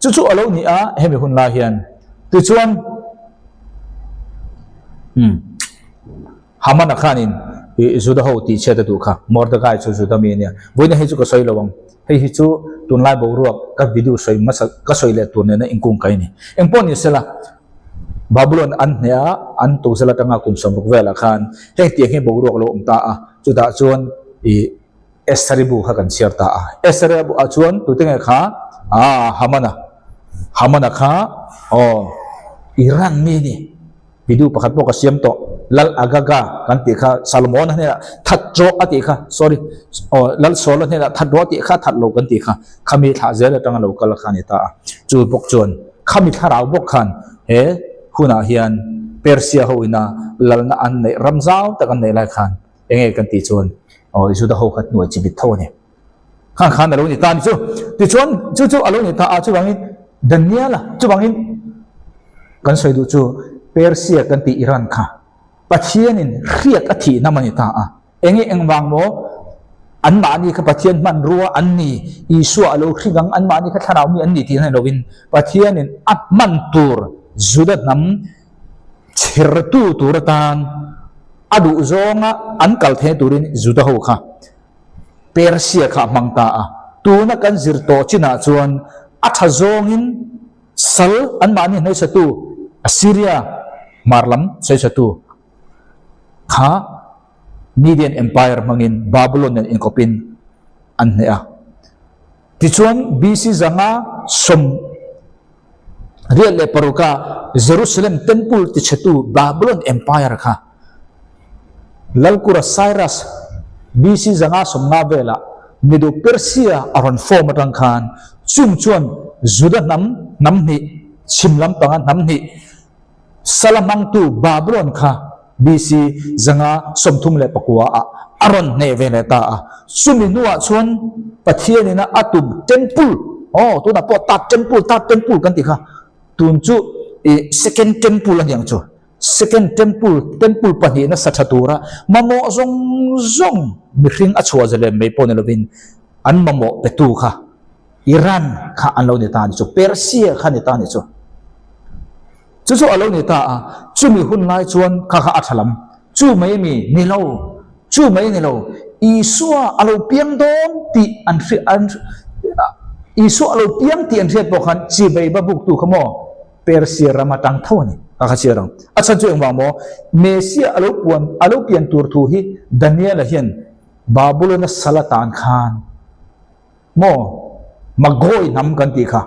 Chu chu a lo ni a hemi hun lai hian. Tichuan umm Hamana khanin i Juda ho tih chhiat a duh kha. Mordecai chu Juda mi a nia. Vawiina hei chu ka sawi lo ang. Hei hi chu tunlai boruak ka video sawi hmasa ka sawi leh tur nena inkung kai a ni. Engpawh ni sela Babylon an hneh a, an tukzal atanga kum 60 velah khan heng tiang hi boruak lo awm ta a, chutah chuan ih Estheri bu kha kan chhiar ta a. Estheri bu ah chuan tute nge kha? Aa Hamana, Hamana kha aw Iran mi a ni. Video pakhat pawh ka siam tawh, Lal Agaga kan tih kha Salomon-a hnenah that rawh a tih kha, sorry, aw Lal Saul-a hnenah that rawh a tih kha that lo kan tih kha, khami thlah zel atanga lo kal kha a ni ta a. Chu bawk chuan khami thlarau bawk khan he hunah hian Persia ho ina lalna an neih ram zau tak an neih lai khan eng nge kan tih chuan aw Juda ho kha hnuai chimit tho a ni. Khan khan a lo ni ta a ni chu. Tichuan chu chu a lo ni ta a chuvangin Daniel-a chuvangin kan sawi duh chu Persia kan tih Iran kha Pathianin hriat a thih hnam a ni ta a. Enge engvang maw? Anmahni kha Pathian hmanrua an ni, Isua a lo hring ang, anmahni kha thlarau mi an ni tih hnaih lovin Pathianin a hman tur Juda hnam chhertu tur atan a duh zawnga an kal theih turin Juda ho kha Persia kha a hmang ta a. Tuna kan zir tawh chinah chuan a tha zawngin sal anmahni hnaihsatu Assyria hmar lam sawisatu Kha Median Empire hmangin Babylon nen inkawpin an hneh a. Tichuan BC 586-a Jerusalem Temple tichhetu Babylon Empire kha Lalkura Cyrus BC 550 velah Medo-Persia a rawn form atang khan chung chuan Juda hnam hnam hnih, chhim lampanga hnam hnih, Sala hmangtu Babylon kha BC 534 ah a rawn hneh ve leh ta a. Chumi hnuah chuan Pathianina a tum temple, aw tunah pawh third temple, third temple kan tih kha, tun chu i second temple a ni ang chu. Second Temple, Temple pahnihna sa tha tura mamawh zawng zawng mihring a chhuah zalem mai pawh ni lovin an mamawh petu kha Iran kha an lo ni ta a ni chu, Persia kha ni ta a ni chu. Chu chu a lo ni ta a, chumi hun lai chuan kha kha a tha lam. Chu mai mi ni lo, chu mai ni lo, Isua a lo piang dawn tih an hriat, an Isua a lo piang tih an hriat pawh khan chibei va buktu kha maw Persia ram atang tho a ni. Ka kha chiar ang. A chhan chu engvang maw? Mesia a lo puan, a lo pian tur thu hi Daniela hian Babulon-a sal atan khan Maw? Magoi hnam kan tih kha.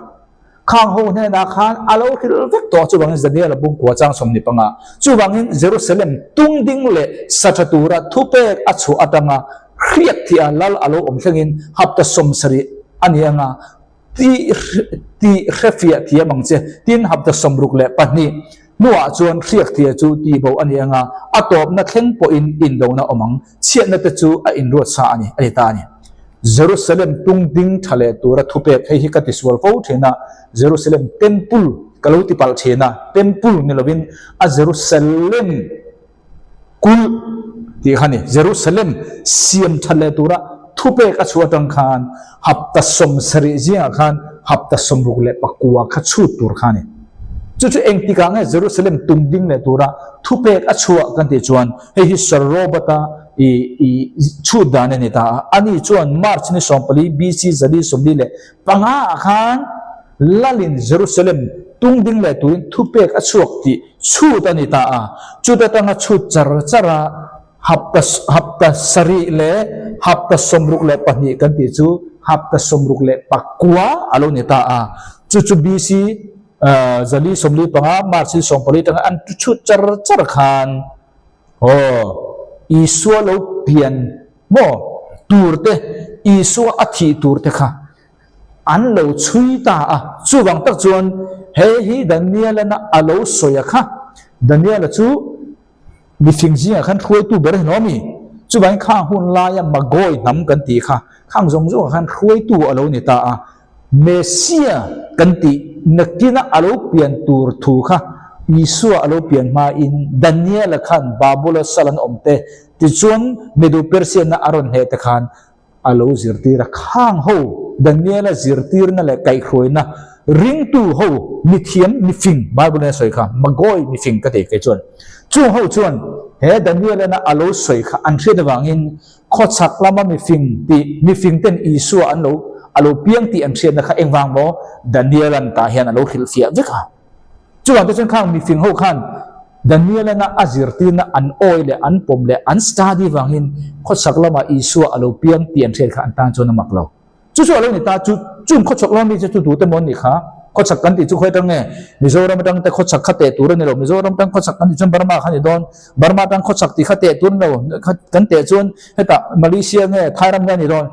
Khang ho hnenah khan a lo hrilh vek tawh chuvangin Daniel-a bungkua chang 25 chuvangin Jerusalem tung ding leh sa tha tura thupek a chhuah atanga hriat thih a lal a lo awm thlengin hapta 70 a ni anga tih tih hrefiah thiam ang che. Tin, hapta 62 hnuah chuan hriak thia chu tihbo a ni anga a tawpna thleng pawhin indona awm ang. Chhiatna te chu a inruat sa a ni, a ti ta a ni. Jerusalem tung ding tha leh tura thupek hei hi ka ti sual fo thin a, Jerusalem Temple ka lo ti palh thin a, Temple ni lovin a Jerusalem kulh tih kha a ni. Jerusalem siam tha leh tura thupek a chhuah atang khan hapta 70 zingah khan hapta 69 kha chhut tur kha a ni. Chu chu engtikah nge Jerusalem tum ding leh tura thupek a chhuah kan tih chuan hei hi Sir Robert-a i i chhut dan a ni ta a. Ani chuan March ni 14 BC 445 ah khan Lalin Jerusalem tung ding leh turin thupek a chhuak tih chhut a ni ta a. Chuta tanga chhut char char a hapta hapta sarih leh hapta 62 kan tih chu hapta 69 a lo ni ta a. Chu chu BC 445 March ni 14 tanga an chhut char char khan aw Isua lo pian maw tur te Isua a thih tur te kha an lo chhui ta a. Chuvang tak chuan he hi Daniel-a a lo sawi a kha Daniel-a chu Mifing zingah khan hruaitu ber a ni lo ami? Chuvangin khang hun laia Magoi hnam kan tih kha, khang zawng zawngah khan hruaitu a lo ni ta a. Messia kan tih nakina a lo pian tur thu kha Isua a lo pian hmain Daniela khan Babula sal an awm te, tichuan Medo-Persian-na a rawn hneh te khan a lo zirtir a. Khang ho Daniela zirtirna leh kaihhruaina ringtu ho mithiam mifing, Bible in a sawi kha, Magoi mifing ka ti kei chuan. Chung ho chuan he Danielena a lo sawi kha an hriat avangin khawchhak lama mifing tih mifing ten Isua an lo a lo piang tih an hriatna kha engvang maw Danielan tah hian a lo hrilhfiah vek a. Chuvang te chuan khang mifing ho khan Danielana a zirtirna an awi leh an pawm leh an study vangin khawchhak lamah Isua a lo piang tih an hriat kha an tan chuan a mak lo. Chu chu a lo ni ta, chu chung khawchhak lama mi chu chu tute maw an nih kha? Khawchhak kan tih chu khawi atang nge? Mizoram atang te khawchhak kha teh tur a ni lo, Mizoram atang khawchhak kan tih chuan Burma kha a ni dawn, Burma atang khawchhak tih kha teh tur a ni lo, kan teh chuan hetah Malaysia nge Thairam nge a ni dawn?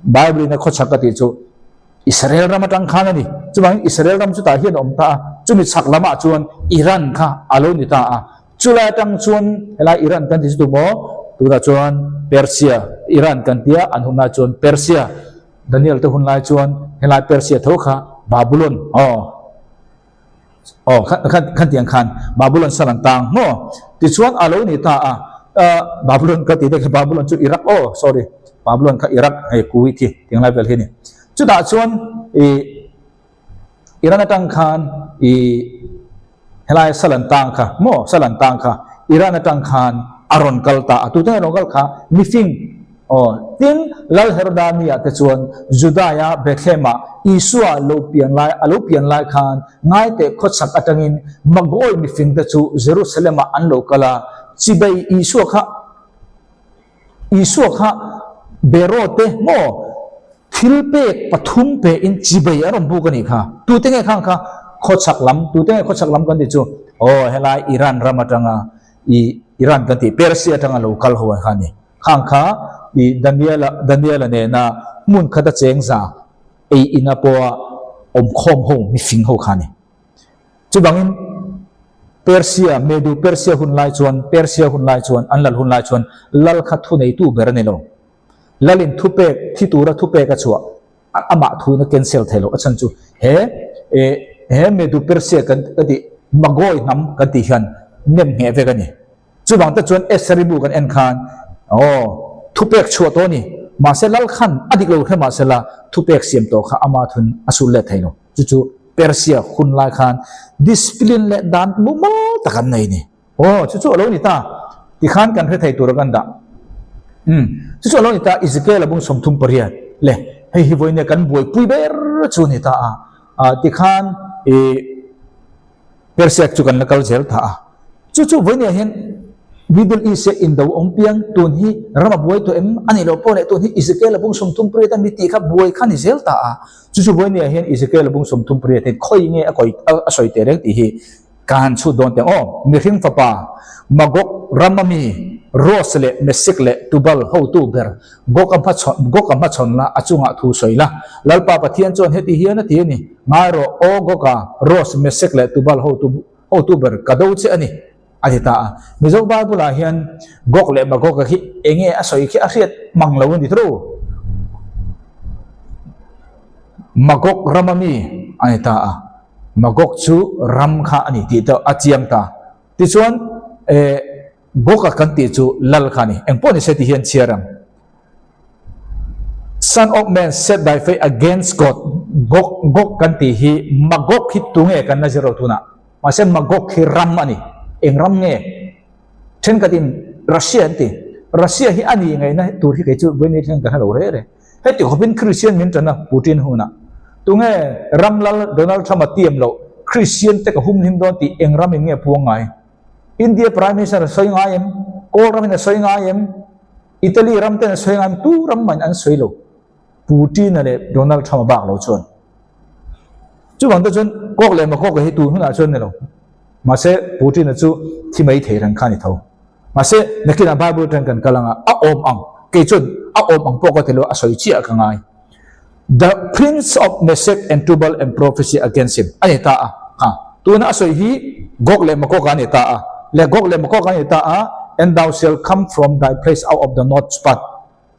Bible in a khawchhak a tih chu Israel ram atang khan a ni. Chuvangin Israel ram chutah hian a awm ta a, chumi chhak lamah chuan Iran kha a lo ni ta a. Chulai atang chuan helai Iran kan ti chu tu maw? Tunah chuan Persia, Iran kan tia an hun lai chuan Persia, Daniel te hun lai chuan helai Persia tho kha Babulon aw aw khan khan khan tiang khan Babulon sal an tang maw? Tichuan a lo ni ta a, Babulon ka ti daih kha Babulon chu Iraq aw sorry Babulon kha Iraq hei Kuwait hi tiang lai vel hi a ni. Chutah chuan ih Iran atang khan ih helai sal an tang kha maw sal an tang kha Iran atang khan a rawn kal ta a tute rawn kal kha mifing aw tin Lal Herodani ah te chuan Judaya Bethlehem ah Isua lo pian lai a lo pian lai khan ngaiteh khawchhak atangin Magoi mifing te chu Jerusalem ah an lo kal a chibei Isua kha Isua kha beraw te maw thil pek pathum pe in chibei a rawn buk a nih kha. Tute nge khang kha khawchhak lam, tute nge khawchhak lam kan tih chu aw helai Iran ram atanga i Iran kan tih Persia atanga lo kal ho kha a ni. Khang kha i Daniela Daniela nena hmun khata cheng za ei ina pawha awmkhawm ho mifing ho kha a ni. Chuvangin, Persia, Medu Persia hun lai chuan, Persia hun lai chuan, an lal hun lai chuan lal kha thuneitu ber a ni lo. Lalin thupek, thi tura thupek a chhuah, amah thuin a cancel thei lo. A chhan chu he, he Medu Persia kan ka tih, Magoi hnam kan tih hian nem ngheh vek a ni. Chuvang te chuan Estheri bu kan en khan, aw, thupek chhuah tawh a ni. Mahse lal khan a dik lo hre mahsela thupek siam tawh kha ama thun a sul let thei lo. Chu chu Persia hun lai khan discipline leh dan mumal tak an nei a ni. Aw, chu chu a lo ni ta. Tikhan kan hre thei tura kan dah. Umm, chu chu a lo ni ta, Ezekiel a bung 38 le hei hi vawiin kan buaipui ber chu a ni ta a. Ah, tikhan ih Persia chu kan la kal zel ta a. Chu chu vawiin hian Middle East-a indo awm piang tun hi ram a buai tawh em? A nih loh pawh leh tun hi Ezekiel a bung 38 a mi tih kha buai kha ni zel ta a. Chu chu vawiin hian Ezekiel a bung 38 hian khawi nge a kawi a sawi teh reng tih hi Ka han chhut dawn teh aw, mihring fapa, Magog rama mi, Ros leh Mesek leh Tubal hotu ber Gog a hmachhawn, Gog a hmachhawn la, a chungah thu sawi la. Lalpa Pathian chuan heti hian a ti a ni, Ngai rawh, aw Gog-a, Ros, Mesek leh Tubal hotu, hotu ber ka do che a ni, a ti ta a. Mizo Bible-ah hian Gog leh Magog-a khi enge a sawi khi a hriat mang lo a ni tho. Magog rama mi a ni ta a. Magog chu ram kha a ni tih te a chiang ta. Tichuan, eh, Gog-a kan tih chu lal kha a ni. Engpawh ni se ti hian chhiar ang. Son of man, set thy face against God. Gog, Gog kan tih hi Magog hi tunge kan la zir lo tunah. Mahse Magog hi ram a ni. Eng ram nge? Thenkhatin Russia an ti. Russia hi a nih ngaihna tur hi kei chu vawiin thleng ka hre lo reh reh. Heti khawpin Kristian min ṭan a, Putin hunah. Tunge ram lal Donald Trump a tiam loh, Kristian te ka humhlim dawn tih eng ram in nge puang ngai? India Prime Minister a sawi ngai em? Kawl ram in a sawi ngai em? Italy ram ten a sawi ngai em? Tu ram mah in an sawi lo. Putin-a leh Donald Trump a bak lo chuan. Chuvang te chuan kawk leh makawk hi tun hunah chuan ni lo. Mahse Putin-a chu thi mai thei reng kha a ni tho. Mahse nakinah Bible atang kan kal anga a awm ang, kei chuan a awm ang pawh ka ti lo, a sawi chiah ka ngai. The prince of Meshech and Tubal and prophecy against him a ni ta a, ha, tuna a sawi hi Gog leh Magog a ni ta a, le Gog leh Magog a ni ta a, and thou shall come from thy place out of the north spot.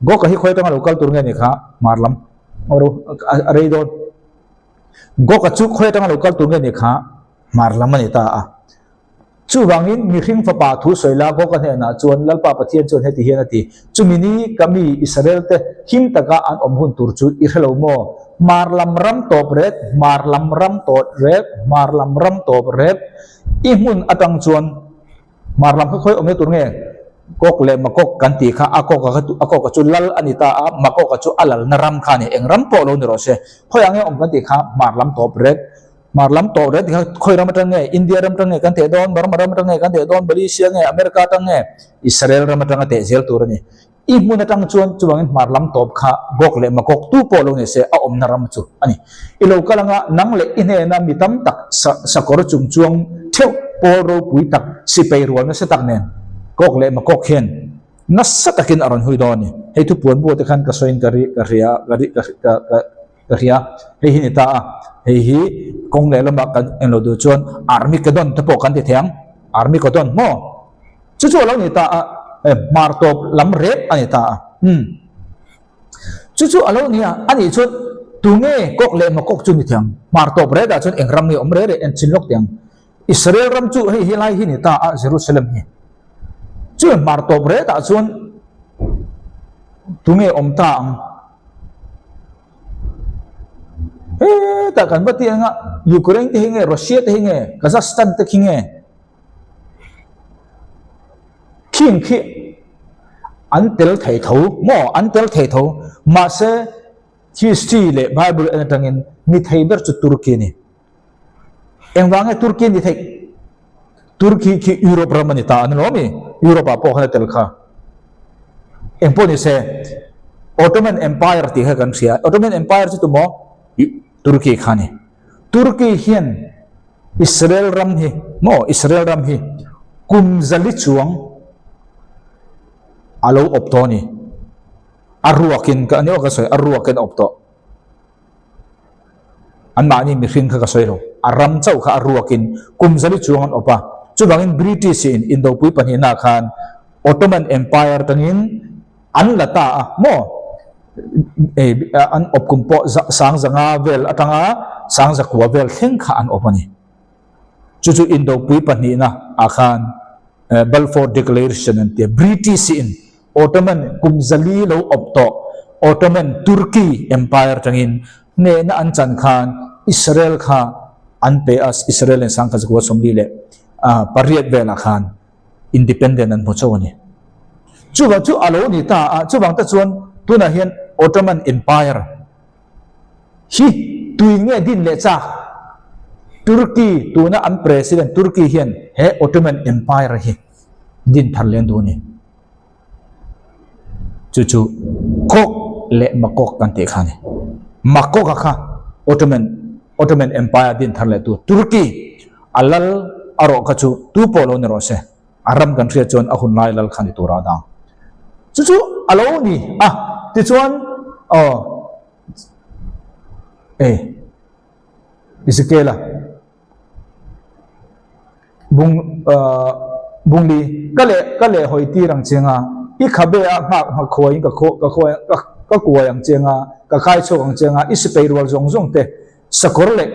Gog a hi khawi atanga lo kal tur nge ni kha, hmar lam, a rei dawn. Gog a chu khawi atanga lo kal tur nge ni kha, hmar lam a ni ta a. Chuvangin, mihring fapa thu sawi la Goga hnenah chuan Lalpa Pathian chuan heti hian a ti, Chumi ni ka mi Israelte him taka an awm hun tur chu i hre lo maw? Hmar lam ram tawp rek, hmar lam ram tawt rek, hmar lam ram tawp rek, i hmun atang chuan hmar lam kha khawi awmna tur nge? Gog leh Magog kan tih kha a Goga kha a Goga chu lal a ni ta a, Magoga chu a lalna ram kha a ni, eng ram pawh lo ni rawh se. Khawiah nge awm kan tih kha hmar lam tawp rek, Hmar lam tawh reng tikha khawi ram atang nge, India ram atang nge kan teh dawn, Burma ram atang nge kan teh dawn, Malaysia nge, America atang nge, Israel ram atanga teh zel tur a ni. I hmun atang chuan chuvangin hmar lam tawp kha Gog leh Magog tu pawh lo ni se a awmna ram chu a ni. I lo kal anga nang leh i hnena mi tam tak sa sakawr chung chuang theuh pawl ropui tak sipei rual nasa tak nen Gog leh Magog hian nasa takin a rawn hui dawn a ni. Hei thupuan buate khan ka sawiin ka ri ka hria ka ri ka ka ka. Ka hria, hei hi ni ta a, hei hi kawng leh lamah kan eng lo duh chuan Armageddon te pawh kan ti thei ang, Armageddon maw? Chu chu a lo ni ta a, hmar tawp lam rep a ni ta a, umm. Chu chu a lo ni a, a nih chuan tunge kawk leh makawk chu ni thei ang, hmar tawp rep ah chuan eng ram nge awm reh reh en chin lawk teh ang. Israel ram chu hei hi lai hi ni ta a, Jerusalem hi. Chu hmar tawp rep ah chuan tunge awm ta ang? Hetah kan va tih anga Ukraine te hi nge Russia te hi nge Kazakhstan te khi nge khing khi an tel thei tho maw an tel thei tho mahse history leh Bible en atangin mi thei ber chu Turkey a ni. Engvang nge Turkey ni theih? Turkey khi Europe ram a ni ta a ni lo mi? Europe ah pawh khan a tel kha. Engpawh ni se Ottoman Empire tih kha kan hria. Ottoman Empire chu tumaw? Turkey kha a ni. Turkey hian Israel ram hi maw Israel ram hi kum zali chuang a lo awp tawh a ni. A ruakin ka ni aw ka sawi a ruakin a awp tawh. Anmahni mihring kha ka sawi lo, a ram chauh kha a ruakin kum zali chuang an awp a. Chuvangin British-in Indopui pahnihna khan Ottoman Empire tangin an la ta a maw? An awp kum pawh 1500 vel atanga 1900 vel thleng kha an awp a ni. Chu chu Indopui pahnihna ah khan Balfour Declaration an tia. British in Ottoman kum 400 lo awp tawh Ottoman Turkey Empire tangin hnehna an chan khan Israel kha an pe a, Israel in 1948 velah khan independent an hmu chauh a ni. Chuvang chu a lo ni ta a, chuvang te chuan tunah hian Ottoman Empire hi tui nge din leh chak? Turkey tuna an president Turkey hian he Ottoman Empire hi din thar leh an duh a ni. Chu chu Gog leh Magog kan tih kha a ni. Magog-a kha Ottoman Ottoman Empire din thar leh tu Turkey a lal a rawh kha chu tu pawh lo ni rawh se, a ram kan hriat chuan a hun lai lal kha ni tur a dang. Chu chu a lo ni a, tichuan aw e Ezekiel-a Bung Bungli, ka leh ka leh hawi tir ang che nga, i khabe ah nghak nghak khuai in ka khaw ka khuai ka ka kuai ang che nga, ka khai chhuak ang che nga, i sipei rual zawng zawng te, sakawr leh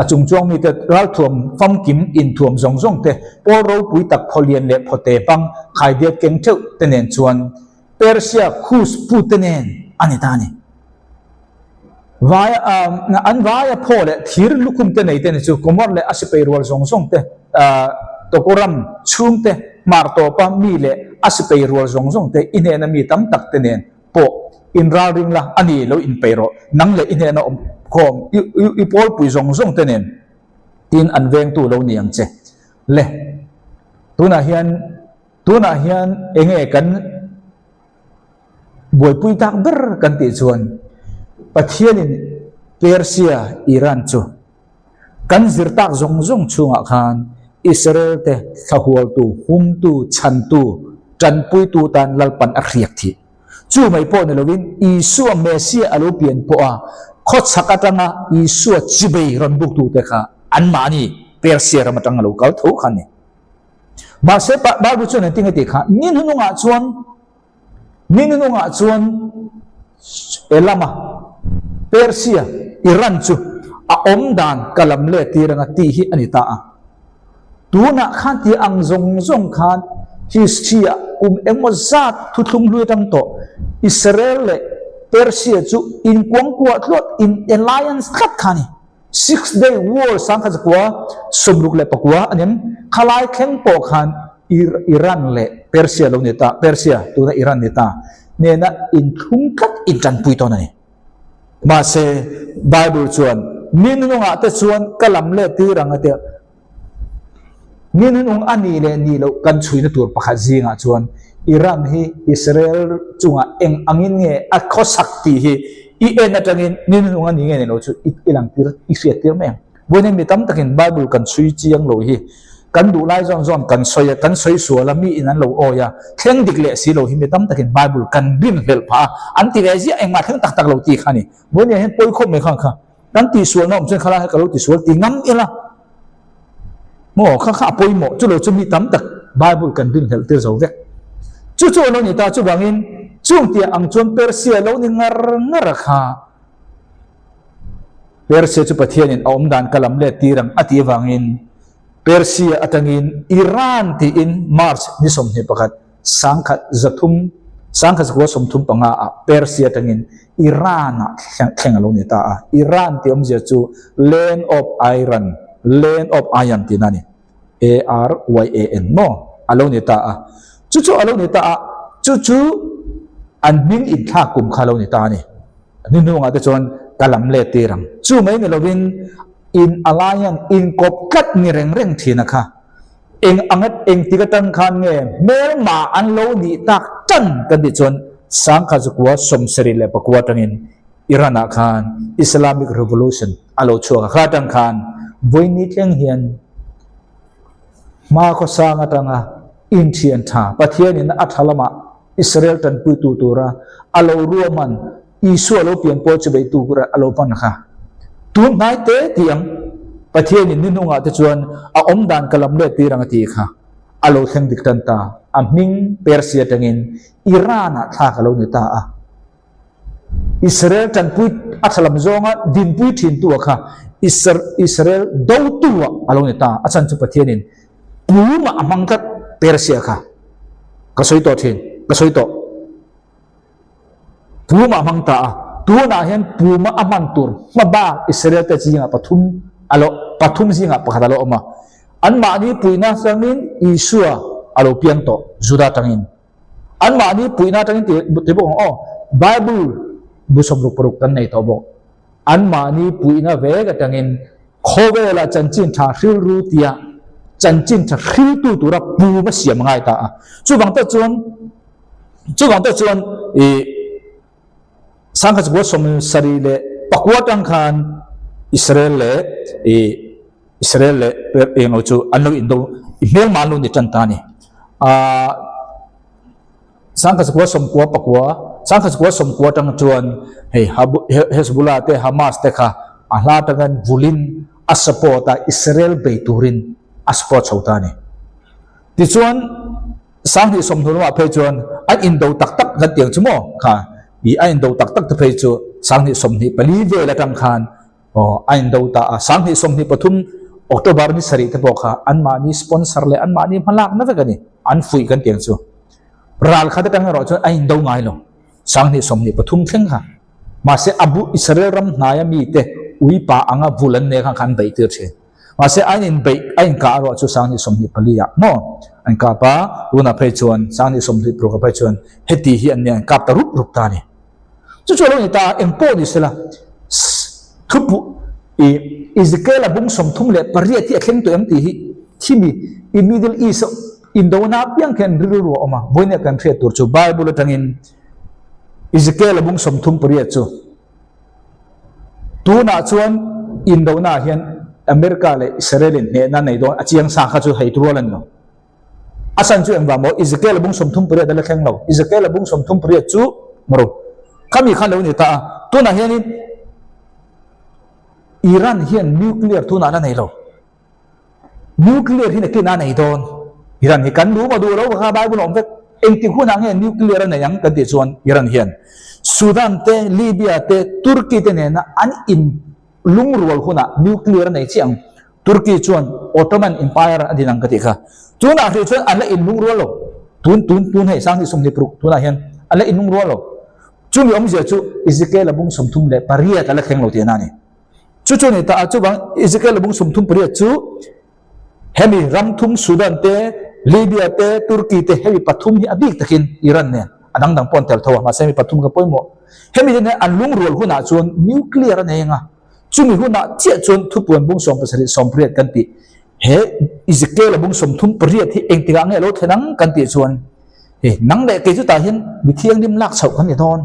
a chung chuang mi te ralthuam famkim inthuam zawng zawng te, pawl ropui tak phawlian leh phawte hmang khaidiat keng theuh te nen chuan Persia Kus pu te nen a ni ta a ni. Vai an vaia phaw leh thir lukhum te nei te ni chu Komor leh a sipei rual zawng zawng te, Tokoram chhung te, hmar tawpa mi leh a sipei rual zawng zawng te i hnena mi tam tak te nen pawh inralring la a ni lo inpeih rawh. Nang leh i hnena awm khawm i pawlpui zawng zawng te nen tin an vengtu lo ni ang che. Le, tunah hian tunah hian enge kan Buaipui tak ber kan tih chuan Pathianin Persia, Iran chu kan zir tak zawng zawng chhungah khan Israel te thlahualtu, humtu, chhantu, tanpuitu tan Lalpan a hriak thih. Chu mai pawh ni lovin Isua Messiah a lo pian pawha khawchhak atanga Isua chibei rawn buktute kha anmahni Persia ram atanga lo kal tho kha a ni. Mahse Bible chuan engtin nge tih kha ni hnungah chuan ni hnungah chuan Elama, Persia, Iran chu a awm dan ka lam let tir anga tih hi a ni ta a. Tunah khan tih ang zawng zawng khan history ah kum engmaw zat thuthlung hlui atang tawh Israel leh Persia chu inkuangkuah tluat in alliance tlat kha a ni. Six Day War 1969 a nim. Khalai thleng pawh khan Iran leh Persia lo ni ta, Persia tuna Iran ni ta, nena inthlung tlat intanpui tawn a ni. Mahse, Bible chuan mi nunungah te chuan ka lam let tir ang a tia. Mi nunung a nih leh nih loh kan chhuina tur pakhat zingah chuan Iran hi Israel chungah eng angin nge a khawsak tih hi i en atangin mi nunung a nih nge ni lo chu i lang tir, i hriat tir mai ang. Vawiin mi tam takin Bible kan chhui chiang lo hi kan duh lai zawn zawn kan sawi a, kan sawi sual a, mi in an lo awi a, thleng dik leh si lo hi mi tam takin Bible kan rinhlelh phah a, an ti ve ziah engmah thleng tak tak lo tih kha a ni. Vawiin hian pawi khawp mai khan kha kan tihsualna awm chuan khalai ka lo tisual ti ngam ila maw kha kha a pawimawh chu lo chu mi tam tak Bible kan rinhlelh tir zo vek chu chu a lo ni ta chuvangin chung tiah ang chuan Persia lo ni ngar ngar a kha Persia chu Pathianin a awm dan ka lam let tir ang a tih avangin Persia atangin Iran tiin March ni 21 1003 1935 ah Persia atangin Iran ah thleng a lo ni ta a. Iran tih awmzia chu Land of Iron, Land of Iron tihna a ni. A-R-Y-A-N maw a lo ni ta a. Chu chu a lo ni ta a, chu chu an hming inthlak kum kha a lo ni ta a ni. Ni hnungah te chuan ka lam let tir ang. Chu mai ni lovin in alliance, inkawp tlat ni reng reng thin a kha. Eng anga eng tik atang khan nge hmelma an lo nih tak tan kan tih chuan 1974 atangin Iran ah khan Islamic Revolution a lo chhuak a, kha atang khan vawiin thleng hian hma khawsang atanga inthian tha Pathianin a tha lamah Israel tanpuitu tura a lo ruahman Isua lo pian pawl chu beitu a lo hman kha. Tun hnai te tih ang, Pathianin ni hnungah te chuan a awm dan ka lam let tir ang a tih kha a lo thleng dik tan ta. A hming Persia atangin Iran-ah thlak a lo ni ta a. Israel tanpui a tha lam zawnga dinpui thintu a kha. Israel dotu ah a lo ni ta. A chhan chu Pathianin pumah a hmang tlat Persia kha. Ka sawi tawh thin, ka sawi tawh. Pumah a hmang ta a, tunah hian puma a hman tur hma bak Israel te zingah pathum a lo pathum zingah pakhat a lo awm a. Anmahni puihna atangin Isua a lo piang tawh Juda atangin. Anmahni puihna atangin ti ti bawk ang aw, Bible bu 66 kan nei tawh bawk. Anmahni puihna vek atangin khawvela chanchin tha hrilru tia chanchin tha hriltu tura pum a siam ngai ta a. Chuvang tak chuan chuvang tak chuan ih sangkhat chukua 74 atang khan Israel leh ih Israel leh englo chu an lo indo i hmelma an lo ni tan ta a ni. Ahh 1999, 1990 atang chuan hei Hezbollah te Hamas te kha a hla atangin vulin a support a, Israel bei turin a support chho ta a ni. Tichuan 2020 lamah phei chuan an indo tak tak kan tiang chu maw kha i a indo tak tak te phei chu 2024 vel atang khan aw a indo ta a, 2023 October ni sarih te pawh kha anmahni sponsor leh anmahni hmalakna vek a ni, an fuih kan tiang chu. Ral khat atang erawh chuan a indo ngai lo, 2023 thleng kha. Mahse Abu Israel ram hnaia mite uipa anga vul an nek ang kha an beih tir thin. Mahse a inbeih, a inkah erawh chu 2024 ah maw an kap a, tunah phei chuan 2026 ah phei chuan heti hi an nia an kap ta rup rup ta a ni. Chu chu a lo ni ta a, engpawh ni sela thupu i Ezekiel-a bung 38 hi a thleng tawh em tih hi thimi i Middle East Indona apiang khian rilru a awm a, vawinia kan hriat tur chu Bible atangin Ezekiel-a bung 38 chu tunah chuan indona ah hian America leh Israel-in hnehna nei dawn a chiang sa kha chu hei rual a ni lo. A chhan chu engvang maw Ezekiel-a bung 38 a la thleng lo. Ezekiel-a bung 38 chu maw khami khan lo ni ta a, tunah hianin Iran hian nuclear tunah la nei lo. Nuclear hi nakin a nei dawn. Iran hi kan duh maw duh lo kha Bible a awm vek. Engtik hunah nge nuclear a nei ang kan tih chuan Iran hian Sudan te, Libya te, Turkey te nena an in lungrual hunah nuclear a nei chiah ang. Turkey chuan Ottoman Empire a din ang ka tih kha. Tunah hrih chuan an la in lungrual lo. Tun tun tun hei 2026 tunah hian an la in lungrual lo. Chumi awmzia chu Ezekiel a bung 38 a la thleng lo tihna a ni. Chu chu ni ta a, chuvang Ezekiel bung 38 chu hemi ram thum Sudan te, Libya te, Turkey te hemi pathum hi a bik takin Iran nen a dang dang pawh an tel tho a, mahse hemi pathum kha pawimawh. Hemi te nen an lungrual hunah chuan nuclear a nei anga, chumi hunah chiah chuan thupuan bung 17 18 kan tih he Ezekiel bung 38 hi engtikah nge a lo thlen ang kan tih chuan hei nang leh kei chutah hian mi thianghlim lak chhoh kan ni dawn.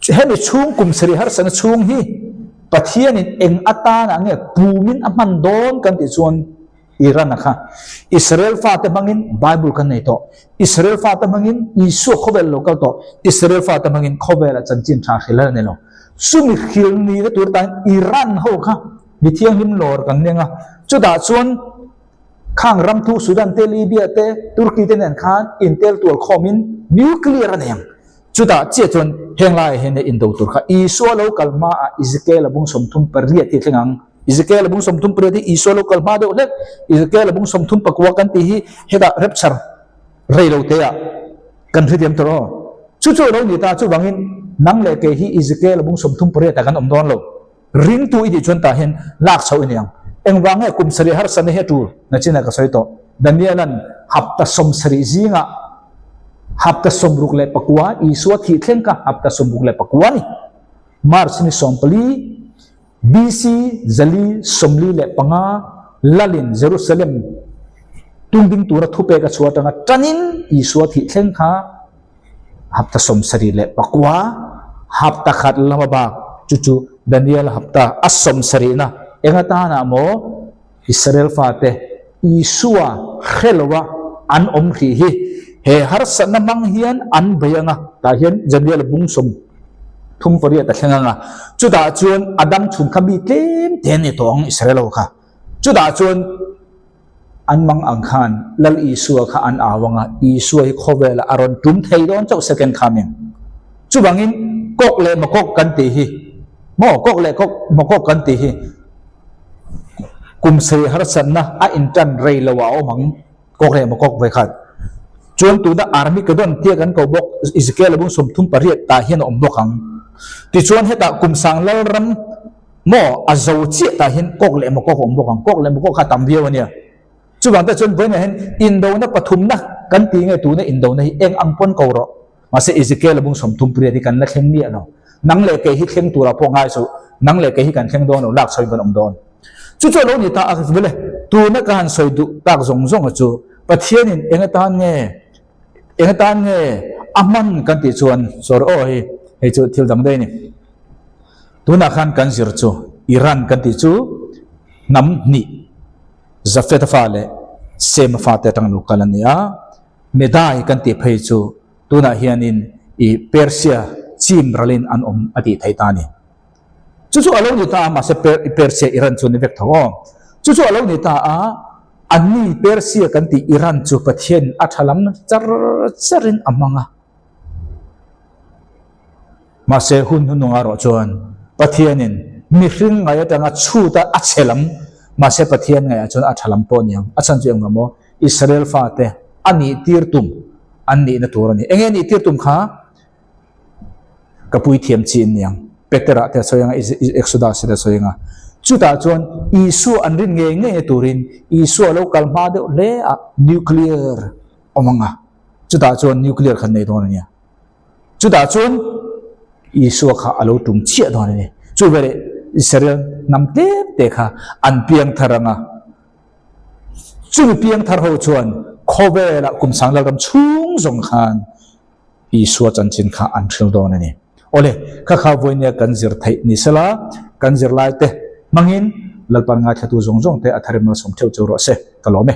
Hemi chhung kum sarih harsatna chhung hi Pathianin eng atanah nge pumin a hman dawn kan tih chuan Iran a kha Israel fate hmangin Bible kan nei tawh, Israel fate hmangin Isua khawvel lo kal tawh, Israel fate hmangin khawvela chanchin tha hril a ni lo. Chumi hril ni na tur tan Iran ho kha mi thianghlim lawr kan neng a, chutah chuan khang ram thu Sudan te, Libya te, Turkey te nen khan intel tual khawmin nuclear a nei ang. Chutah chiah chuan heng laiah hian a indo tur kha Isua lo kal hmaah Ezekiel-a bung 38 hi a thleng ang. Ezekiel-a bung 38 hi Isua lo kal hma deuh hlek. Ezekiel-a bung 39 kan tih hi hetah rapture rei lo teah kan hrethiam tur aw. Chu chu a lo ni ta, chuvangin nang leh kei hi Ezekiel-a bung 38 ah kan awm dawn lo. Ringtu i tih chuan tah hian lak chhoh i ni ang. Engvang nge kum sarih harsatna hi a tul? Nachina ka sawi tawh. Daniel-a'n hapta 70 zingah hapta 69 Isua thih thleng kha hapta 69 a ni. March ni 14, BC 445 lalin Jerusalem tungding tura thupek a chhuah atanga tanin Isua thih thleng kha Hapta 79, hapta khat lama bak chu chu Daniel hapta a sawmsarihna eng atanah maw Israel fate Isua hre loa an awm hrih hi he harsatna hmang hian an bei anga tah hian Daniel bung 38 a thleng anga chutah chuan a dam chhun kha mi tlem te an ni tawh ang Israel ho kha chutah chuan An mang ang khan Lal Isua kha an au ang a, Isua hi khawvelah a rawn tum thei dawn chauh second coming. Chuvangin kawk leh makawk kan tih hi maw kawk leh kawk makawk kan tih hi Kum sei harsatna a intan rei lo a awm ang, kawk leh makawk ve khat. Chuan tuna Armageddon tia kan ko bawk Ezekiel bung 38 tah hian a awm bawk ang. Tichuan hetah kum sang lalram maw a zo chiah tah hian kawk leh makawk a awm bawk ang. Kawk leh makawk kha a tam viau a nia. Chuvang te chuan vawiinah hian indona pathumna kan ti nge tuna indona hi eng ang pawn ko rawh. Mahse Ezekiel bung 38 hi kan la thleng miah lo. Nang leh kei hi thleng turah pawh ngai suh. Nang leh kei hi kan thleng dawn lo, lak chhoin kan awm dawn. Chu chu a lo ni ta a, vele tuna ka han sawi duh tak zawng zawng a chu Pathianin eng atan nge, eng atan nge a hman kan tih chuan sorry aw hei hei chu thil dang daih a ni. Tunah khan kan zir chu Iran kan tih chu hnam hnih Jafetha fa leh Sema fate atang lo kal a ni a. Medai kan tih phei chu tunah hianin i Persia chim ralin an awm a tih theih ta a ni. Chu chu a lo ni ta a, mahse Persia Iran chu a ni vek tho aw. Chu chu a lo ni ta a, anni Persia kan tih Iran chu Pathian a tha lam char charin a hmang a. Mahse hun hnunung erawh chuan Pathianin mihring ngai atanga chhut a a chhe lam, mahse Pathian ngaiah chuan a tha lam pawh a ni ang. A chhan chu engmah maw? Israel fate a nih tir tum an nihna tur a ni. Enge nih tir tum kha? Ka puithiam chi an ni ang. Petera te a sawi anga, Exodus te a sawi anga. Chutah chuan Isua an rin ngei ngei na turin Isua lo kal hma deuh hle a nuclear awm anga. Chutah chuan nuclear khan nei dawn a nia. Chutah chuan Isua kha a lo tum chiah dawn a ni. Chu veleh Israel hnam tlem te kha an piang thar anga. Chumi piang thar ho chuan khawvelah kum sang lalram chhung zawng khan Isua chanchin kha an hril dawn a ni. Awle, kha kha vawinia kan zir theih ni sela, kan zirlaite hmangin Lalpan ngaithlatu zawng zawngte a tharim malsawm theuh cheu rawh se. Ka lawm e.